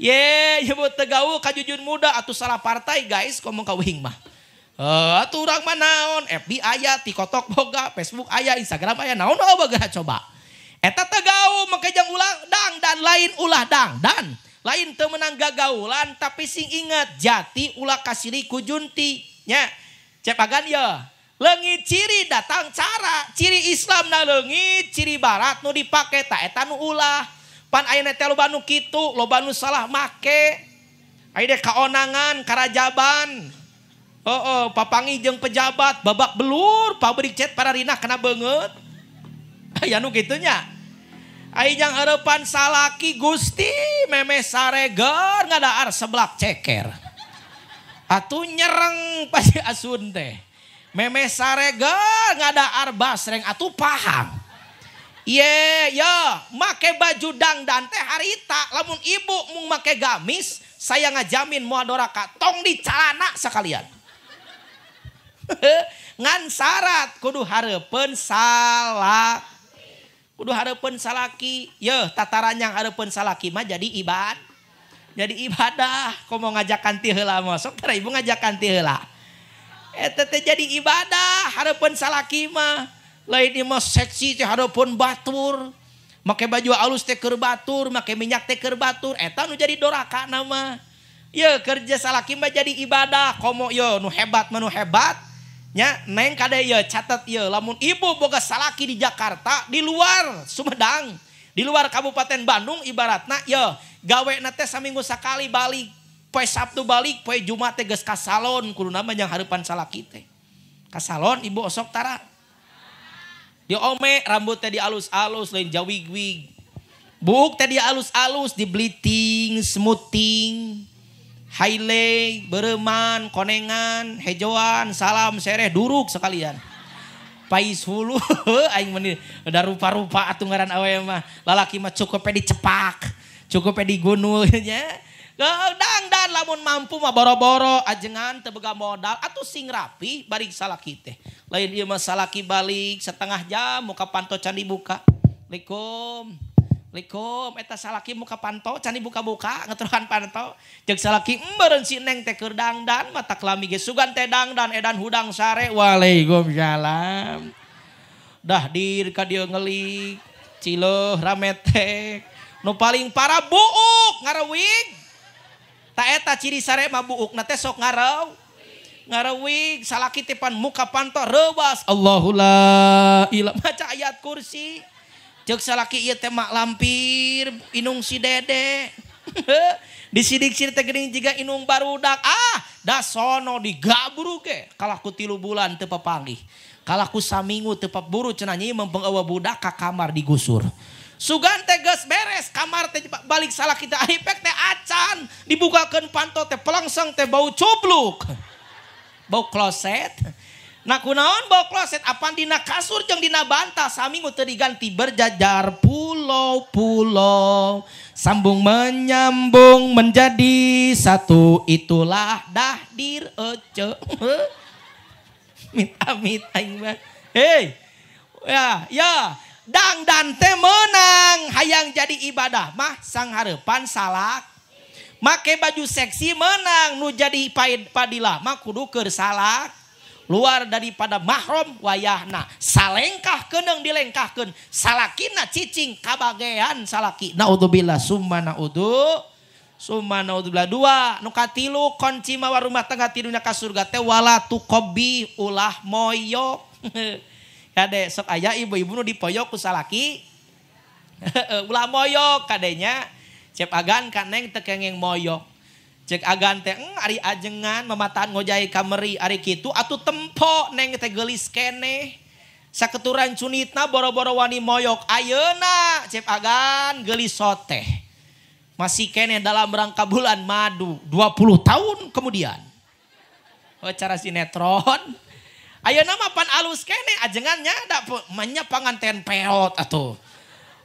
Ye nyebut tegawu ka jujun muda atuh salah partai guys ngomong ka uing mah. Atuh urang mah naon FB aya, TikTok boga, Facebook aya, Instagram aya, naon boga coba. Eta tegau make jang ulah dang dan lain ulah dang dan lain teu meunang gagaulan tapi sing inget jati ulah kasiri ku junti nya. Cep agan ye leungit ciri datang cara ciri Islam na leungit ciri barat nu dipake ta eta nu ulah pan ayeuna teh loba nu kitu loba nu salah make aya deh kaonangan karajaban. Oh, papangi jeung pejabat babak belur pabrik cat pararina kana beungeut. Aya nu kitu nya. Ai jang harapan salaki Gusti memeh sareger ngadaar seblak ceker. Atuh nyereng pasti asun teh. Memeh sareger ngadaar basreng atuh paham. Ye ya, make baju dangdan teh harita lamun ibu mung make gamis, saya ngajamin moal doraka tong di calana sekalian. Ngan syarat kudu hareupeun salak. Kudu hareupeun salaki. Yeuh tataran yang hareupeun salaki mah jadi ibad. Jadi ibadah. Komo ngajakan ti heula mah sok tara ibu ngajakan ti heula. Eta teh jadi ibadah hareupeun salaki mah. Lain ieu mah seksi teh hareupeun batur. Make baju alus teh keur batur, make minyak teh keur batur, eta nu jadi doraka mah. Yeuh kerja salaki mah jadi ibadah. Komo yeuh nu hebat mah nu hebat. Nya neng kade ye catat ye lamun ibu boga salaki di Jakarta di luar Sumedang di luar Kabupaten Bandung ibaratna ye gawe na teh saminggu sakali balik poe Sabtu balik poe Jumat teh geus ka salon kuduna mah jang hareupan salaki teh ka salon ibu osok tara diome rambut teh dialus-alus lain jawig-wig buuk teh dialus-alus dibeliting smoothing highlight, bereman, konengan, hejoan, salam, sereh, duruk sekalian. Pais hulu, aing meni da rupa-rupa atuh ngaran awe mah. Lalaki mah cukup dicepak, cukup digunul nya. Dang dan lamun mampu mah boro-boro ajengan teu boga modal atuh sing rapi balik salaki teh. Lain ieu mah salaki balik setengah jam muka panto can dibuka. Assalamualaikum. Assalamualaikum eta salaki muka panto can dibuka-buka ngeturuhan panto jeung salaki meureun si neng teh keur dangdan mata kelami ge sugan teh dangdan edan hudang sare waalaikumsalam dah dir ka dieu ngelik cileuh rametek nu paling parah buuk ngarewig ta eta ciri sare mah buukna teh sok ngarewig salaki teh pan muka panto reuwas Allahu la ilaha maca ayat kursi. Ceuk salaki ieu teh mak lampir inung si dede. Disidik sir teh geuning jiga inung barudak. Ah, da sono digabru ge. Kalah ku 3 bulan teu papanggih. Kalah ku saminggu teu paburu cenah nyi mempeng eueuh budak ka kamar digusur. Sugan teh geus beres kamar teh balik salaki teh aripek teh acan dibukakeun panto teh pelangseng teh bau cubluk. Bau kloset. Nah kunaon bau kloset apan dina kasur jeung dina bantal saminggu teu diganti berjajar pulau-pulau sambung menyambung menjadi satu itulah dahdir ece. Amit-amit aing mah. Hei. Ya, ya, dangdan teh meunang hayang jadi ibadah mah sang hareupan salak. Make baju seksi menang nu jadi padilah mah kudu keur salak. Luar daripada mahram wayahna salengkah keunang dilengkahkeun salakina cicing kabagean salaki. Naudzubillah summa naudzu summa naudzubillah. Dua nu katilu kunci mawa rumah tangga tidunya ka surga teh wala tuqabbi ulah moyok. Kade sok aya ibu-ibu nu dipoyok ku salaki. Ulah moyok kadenya cep agan ka neng teu kengeng moyok. Cek agan teh ari ajengan mamataan ngojai kameri ari kitu atuh tempo neng teh geulis keneh. Saketuran cunitna boro-boro wani moyok ayeuna cep agan geulis soteh. Masih keneh dalam rangka bulan madu 20 tahun kemudian. Oh, cara sinetron. Ayeuna mah pan alus keneh ajengan nya da manya panganten peot atuh.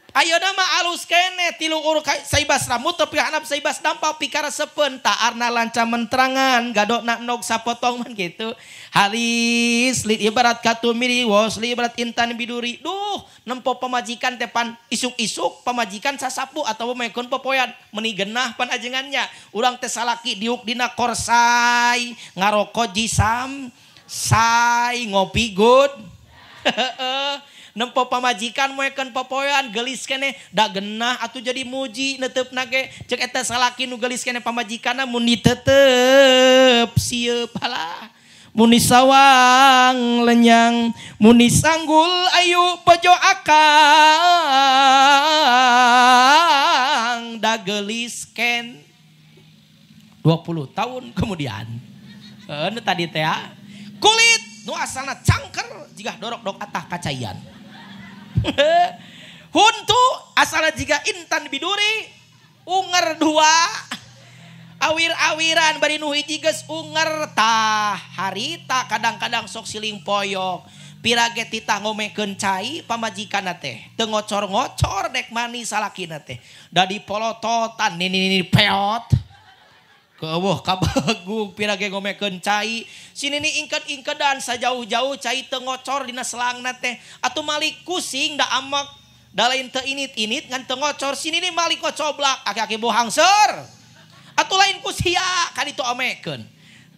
Ayeuna mah alus keneh tilu uruk saibas rambut tepi hanap saibas dampa pikaresepeun taarna lanca mentrangan gadokna nog sapotong man gitu. Halis li ibarat katumiri wos li ibarat intan biduri. Duh nempo pamajikan teh pan isuk-isuk pamajikan sasapu atawa mekon popoyan meni genah pan ajengannya. Urang teh salaki diuk dina korsai ngaroko jisam sai ngopi good. Nempo pamajikan moekeun popoean geulis keneh da genah atuh jadi muji neuteupna ge ceuk eta salaki nu geulis keneh pamajikanna mun ditetep sieup halah mun disawang lenyang mun disanggul ayu pojo akang da geulis ken 20 tahun kemudian nu tadi teh kulit nu asalna cangker jigah dorok dok atah kacaian. Huntu asalna jiga intan biduri unger dua awir-awiran bari nu hiji geus unger tah harita kadang-kadang sok siling poyok pirage titah ngomekeun cai pamajikanna teh teu ngocor-ngocor dek mani salakina teh da dipolototan nini peot keueuh kabagung pirage ngomekeun cai sinini ingked-ingkedan sajauh-jauh cai teu ngocor dina selangna teh atuh malik kusing da amek da lain teu init-init ngan teu ngocor sinini malik ngocoblak aki-aki bohang ser atuh lain ku sia ka ditu omekeun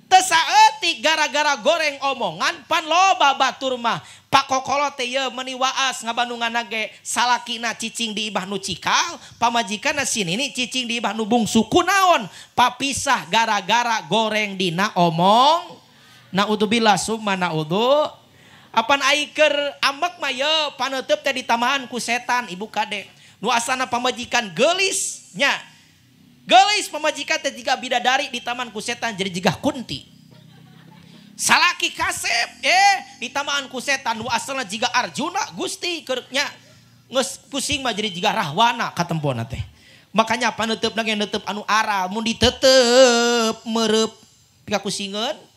teu saeutik gara-gara goreng omongan pan loba batur mah pakokolo teh yeuh meuni waas ngabandunganna ge salakina cicing di ibah nu cikal pamajikanna sinini cicing di ibah nu bungsu kunaon papisah gara-gara goreng dina omong. Naudzubillah summa naudzu. Apan ai keur ambek mah yeuh paneuteub teh ditambahan ku setan ibu kade nu asalna pamajikan geulis nya geulis pamajikan teh jiga bidadari ditaman ku setan jadi jiga kunti. Salaki kasep ditamaan ku setan nu asalna jiga Arjuna Gusti keur nya geus pusing mah jadi jiga Rahwana katempona teh. Makanya paneuteupna ge neuteub anu aral mun ditetep mereup pikakusingeun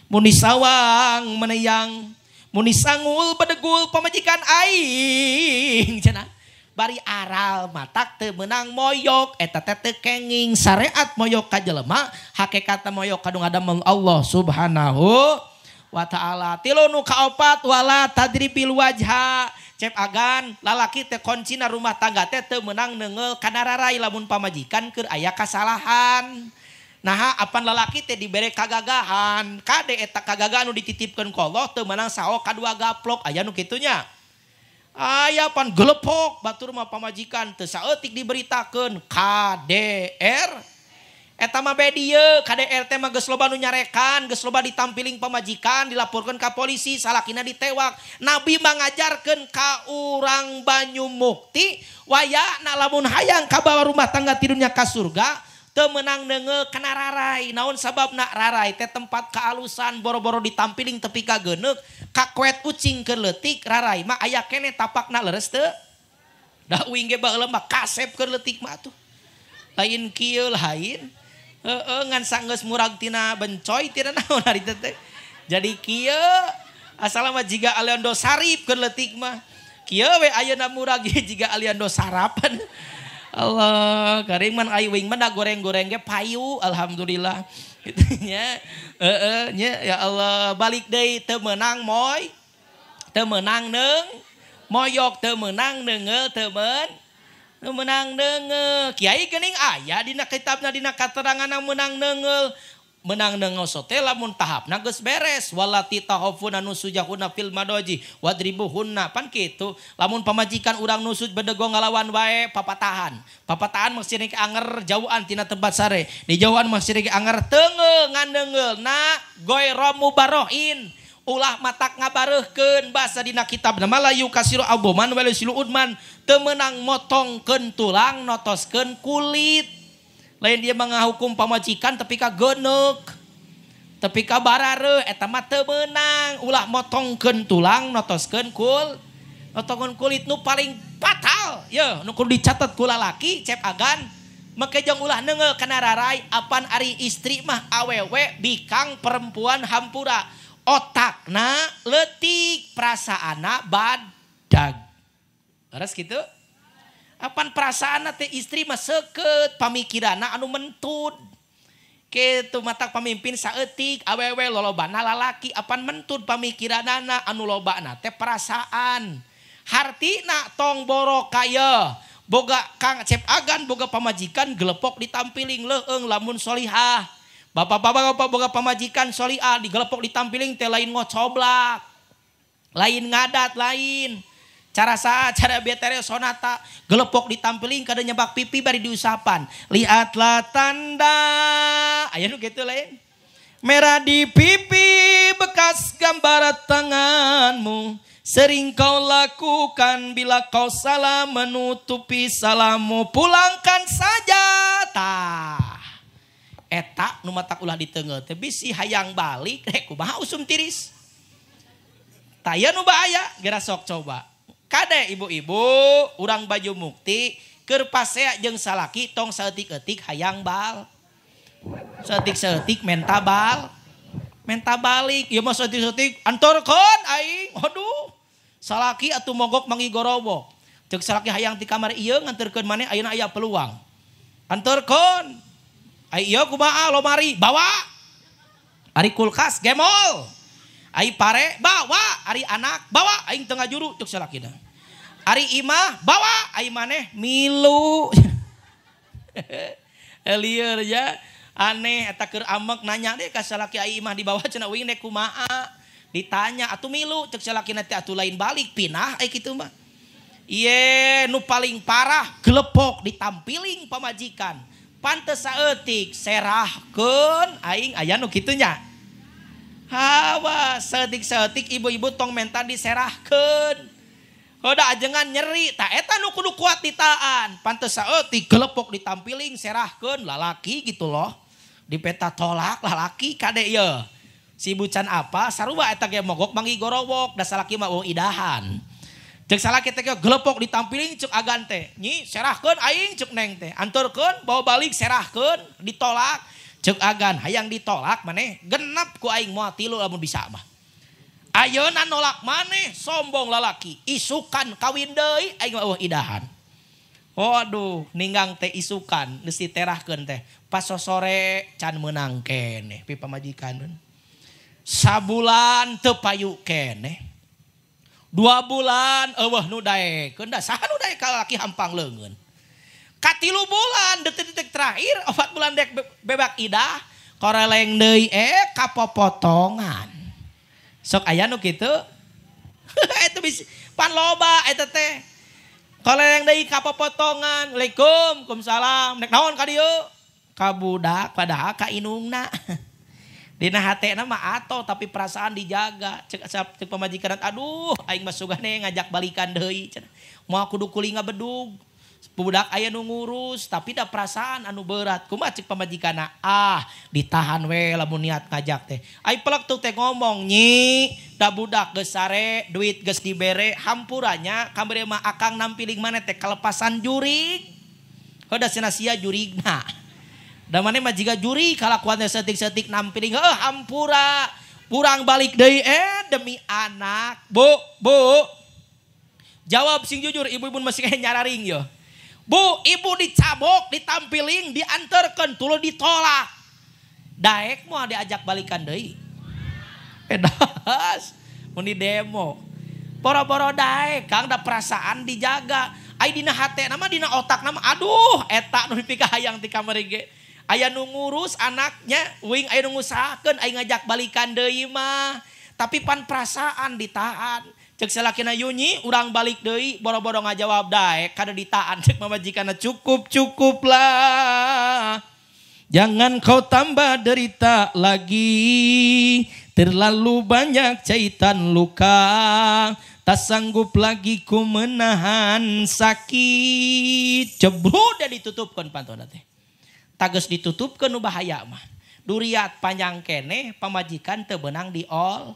mun disawang meneyang mun disangul bedegul pamajikan aing cenah. Bari aral matak teu meunang moyok eta teh teu kenging syariat moyok ka jelema hakikatna moyok ka nu ngadamel Allah Subhanahu wa taala. Tilu nu kaopat wala tadribil wajha cep agan lalaki teh kuncina rumah tangga teh teu meunang neungeul kadararai lamun pamajikan keur aya kasalahan. Naha apan lalaki teh dibere kagagahan kade eta kagagahan nu dititipkeun ku Allah teu meunang saok kadua gaplok aya nu kitu nya. Aya pan gelepok batur mah pamajikan teu saeutik diberitakeun KDR eta mah be dieu KDR teh mah geus loba nu nyarekan geus loba ditampiling pamajikan dilaporkeun ka polisi salakina ditewak. Nabi mah ngajarkeun ka urang Banyumukti wayana lamun hayang kabawa rumah tangga tidunya ka surga teu meunang neungeul kana rarai. Naon sababna rarai teh tempat kaalusan boro-boro ditampiling tepi ka geuneuk kakoet ucing keur leutik rarai mah aya keneh tapakna leres teu da uing ge baheula mah kasep keur leutik mah atuh lain kieu lain heeh ngan sanggeus murag tina bencoy tina naon harita teh jadi kieu asalna mah jiga Aliando Sarip keur leutik mah kieu we ayeuna murag jiga Aliando sarapan. Allah karing man ai uing mah da goreng-goreng ge payu alhamdulillah kitu nya heeh nya ya Allah balik deui teu meunang moy teu meunang neung moyok teu meunang neungeul teu Nu meunang neunggeul. Kiai geuning aya dina kitabna dina kateranganna meunang neunggeul. Menang neunggeul sote lamun tahapna geus beres walati tahofuna nusujahuna fil madoji wadribuhunna pan kitu lamun pamajikan urang nusut bedegong ngalawan wae papatahan. Papatahan maksudna anger jauhan tina tempat sare. Di jauhan maksudna anger teunggeul nganeunggeul na goyro mubarohin. Ulah matak ngabareuhkeun basa dina kitab nama layu kasiru aboman wala silu udman teu meunang motongkeun tulang notoskeun kulit. Lain dia manggahukum pamajikan tapi ka geuneuk tapi ka barareuh eta mah teu meunang ulah motongkeun tulang notoskeun notongkeun kulit nu paling fatal ye nu kudu dicatet ku lalaki cep agan make jong ulah neunggeul kana rarai apan ari istri mah awewe bikang perempuan hampura otakna leutik perasaanna badag. Leres kitu? Apan perasaanna teh istri mah seukeut pamikiranna anu mentud. Kitu matak pamimpin saeutik awewe lolobana lalaki apan mentud pamikiranana anu lobana teh perasaan. Hartina tong boro kaya boga Kang Cep Agan boga pamajikan gelepok ditampiling leueung lamun solihah. Bapak-bapak bapak boga pamajikan soliah digelepok ditampiling teh lain ngocoblak. Lain ngadat lain. Cara saha cara betere sonata gelepok ditampiling kada nyebak pipi bari diusapan. Lihatlah tanda aya nu kitu lain. Merah di pipi bekas gambar tanganmu. Sering kau lakukan bila kau salah menutupi salahmu pulangkan saja tah. Eta nu matak ulah diteunggeul teh bisi hayang balik rek kumaha usum tiris. Taya nu bahaya geura sok coba. Kade ibu-ibu urang baju mukti keur pasea jeung salaki tong saeutik-eutik hayang bal. Saeutik-saeutik menta bal. Menta balik ieu mah saeutik-saeutik antorkeun aing. Aduh. Salaki atuh mogok mangi gorobok. Ceuk salaki hayang ti kamar ieu nganterkeun maneh ayeuna aya peluang. Antorkeun. Ai ieu kumaha lomari bawa. Ari kulkas gemol. Ai pare bawa, ari anak bawa, aing teu ngajuru ceuk salakina. Ari imah bawa, ai maneh milu. Lieur ya, aneh eta keur amek nanya deh ka salaki ai imah dibawa cenah uing nek kumaha. Ditanya atuh milu ceuk salakina teh atuh lain balik pinah ai kitu mah. Ieu nu paling parah gelepok ditampiling pamajikan. Pantes saeutik serahkeun aing aya nu kitu nya. Hawa saeutik-saeutik ibu-ibu tong menta diserahkeun. Hoda ajengan nyeri ta eta nu kudu kuat ditaan. Pantes saeutik gelepok ditampiling serahkeun lalaki gitu loh. Dipeta tolak lalaki kade ieu. Si bucan apa sarua eta ge mogok mangi gorowok da salaki mah eueuh idahan. Cek salaki teh gelepok ditampiling cek agan teh. Nyi serahkeun aing cek neng teh. Anturkeun bawa balik serahkeun ditolak. Cek agan hayang ditolak maneh genep ku aing moal tilu lamun bisa mah. Ayeuna nolak maneh sombong lalaki. Isukan kawin deui aing mah eueuh idahan. Waduh ninggang teh isukan geus diterahkeun teh. Pas sosore can meunang keneh pi pamajikan. Sabulan teu payu keneh. 2 bulan eueuh nu daekeun da saha nu daek ka lalaki hampang leungeun. Ka 3 bulan detik-detik terakhir 4 bulan dek bebak idah koreleng deui kapopotongan. Sok aya nu kitu? Eta bisi pan loba eta teh. Koreleng deui kapopotongan. Assalamualaikum, waalaikumsalam. Nek naon ka dieu? Ka budak padahal ka inungna. Dina hatena mah ato tapi perasaan dijaga. Cek cek pamajikan aduh aing mah sugane ngajak balikan deui cenah. Moal kudu kulinga bedug. Budak aya nu ngurus tapi da perasaan anu berat. Kumaha cek pamajikanna? Ah, ditahan we lamun niat ngajak teh. Ai pelek tuh teh ngomong nyi, da budak geus sare, duit geus dibere, hampuranya kamari mah akang nampiling maneh teh kalepasan jurig. Heuh da cenah sia jurigna. Da maneh mah jiga juri kalakuanna setik-setik nampiling heuh hampura. Urang balik deui demi anak. Bu, bu. Jawab sing jujur ibu-ibu masih kayak nyararing yo. Bu, ibu dicabok, ditampiling, diantarkan, tuluy ditolak. Daek moal diajak balikan deui. Pedas, mun di demo. Boro-boro daek, Kang da perasaan dijaga. Ai dina hate nama dina otak nama aduh eta nu dipikahayang ti kamari ge. Aya nu ngurus anaknya uing aya nu ngusahakeun ai ngajak balikan deui mah. Tapi pan perasaan ditahan. Cek salakina Yunyi urang balik deui boro-boro ngajawab daek kada ditahan cek mamajikanna cukup cukuplah. Jangan kau tambah derita lagi. Terlalu banyak jahitan luka. Tak sanggup lagi ku menahan sakit. Cebrut dan ditutupkan pantona teh. Tages ditutupkan nu bahaya mah. Duriat panjang keneh pamajikan teu beunang diol.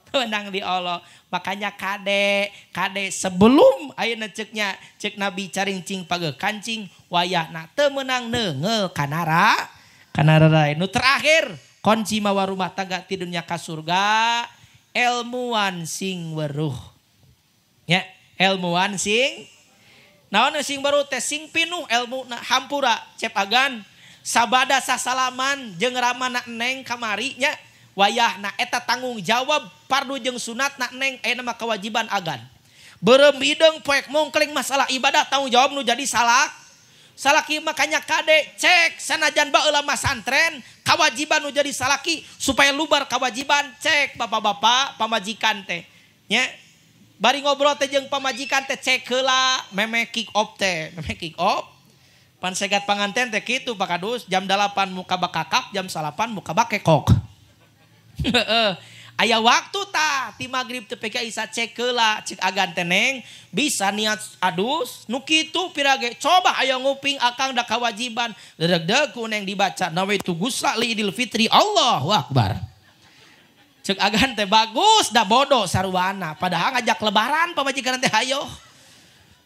Teu beunang diolo. Makanya kade sebelum ayeuna ceuknya ceuk Nabi carincing pageuh kancing wayahna teu meunang neunggeul kanara kanara. Nu terakhir kunci mawa rumah tangga ti dunya ka surga ilmuwan sing weruh. Ya, ilmuwan sing naon sing baru teh sing pinuh ilmu hampura cep agan sabada sasalaman jeung ramana neng kamari nya wayahna eta tanggung jawab pardu jeung sunat na neng aya mah kewajiban agan. Beureum hideung poek mungkling masalah ibadah tanggung jawab nu jadi salak. Salaki makanya kade cek sanajan baheula mah santren kewajiban nu jadi salaki supaya lubar kewajiban cek bapak-bapak pamajikan teh nya. Bari ngobrol teh jeung pamajikan teh cek heula meme kick off teh, meme kick off. Pan segat panganten teh kitu Pak Kadus, jam 8 muka bakakak, jam 9 muka bakekok. Heeh. Aya waktu tah ti magrib teh PK isa cek heula cek agan teh neng bisa niat adus nu kitu pirage coba aya nguping akang da kewajiban dedeg-deg ku neng dibaca nawaitu gusla li Idul Fitri Allahu Akbar. Cek agan teh bagus da bodoh sarwana padahal ngajak lebaran pamajikan teh hayo.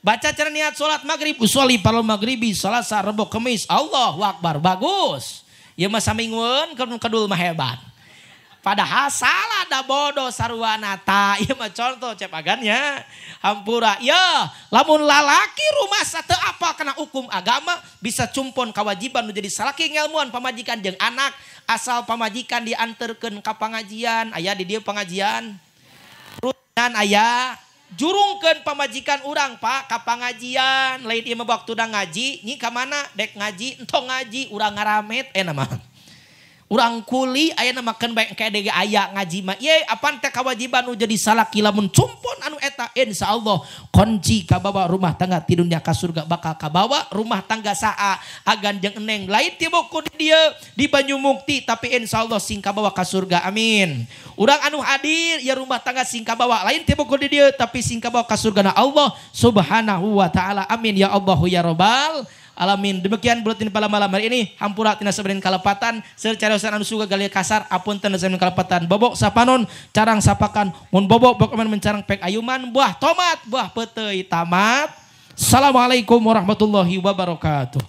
Baca cara niat salat maghrib usolli parul maghribi salasa rebo kemis Allahu Akbar bagus. Ieu mah saminggueun kedul mah hebat. Padahal salah da bodoh sarwana ta ieu mah contoh cep agannya hampura. Ya lamun lalaki rumah teu apa kana hukum agama bisa cumpon kewajiban nu jadi salaki ngelmuan pamajikan jeung anak asal pamajikan dianterkeun ka pangajian aya di dieu pangajian rutan aya jurungkeun pamajikan urang Pak ka pangajian lain ieu mah waktuna ngaji nyi ka mana dek ngaji entong ngaji urang ngaramet mah urang kuli aya nama keun bae engke dege aya ngaji mah ye apan teh kewajiban nu jadi salaki lamun cumpon anu eta insyaallah kunci kabawa rumah tangga ti dunya ka surga bakal kabawa rumah tangga saa agan jeung eneng lain ti buku di dieu di Banyumukti tapi insyaallah sing kabawa ka surga amin. Urang anu hadir ya rumah tangga sing kabawa lain ti buku di dieu tapi sing kabawa ka surga na Allah Subhanahu wa taala amin ya Allahu ya Rabbal alamin. Demikian buletin pada malam hari ini. Hampura tina saberin kalepatan secara usaha anu suga galia kasar apunten saberin kalepatan. Bobok sapanon carang sapakan mun bobok bok mencarang pek ayuman buah tomat buah peuteuy tamat. Assalamualaikum warahmatullahi wabarakatuh.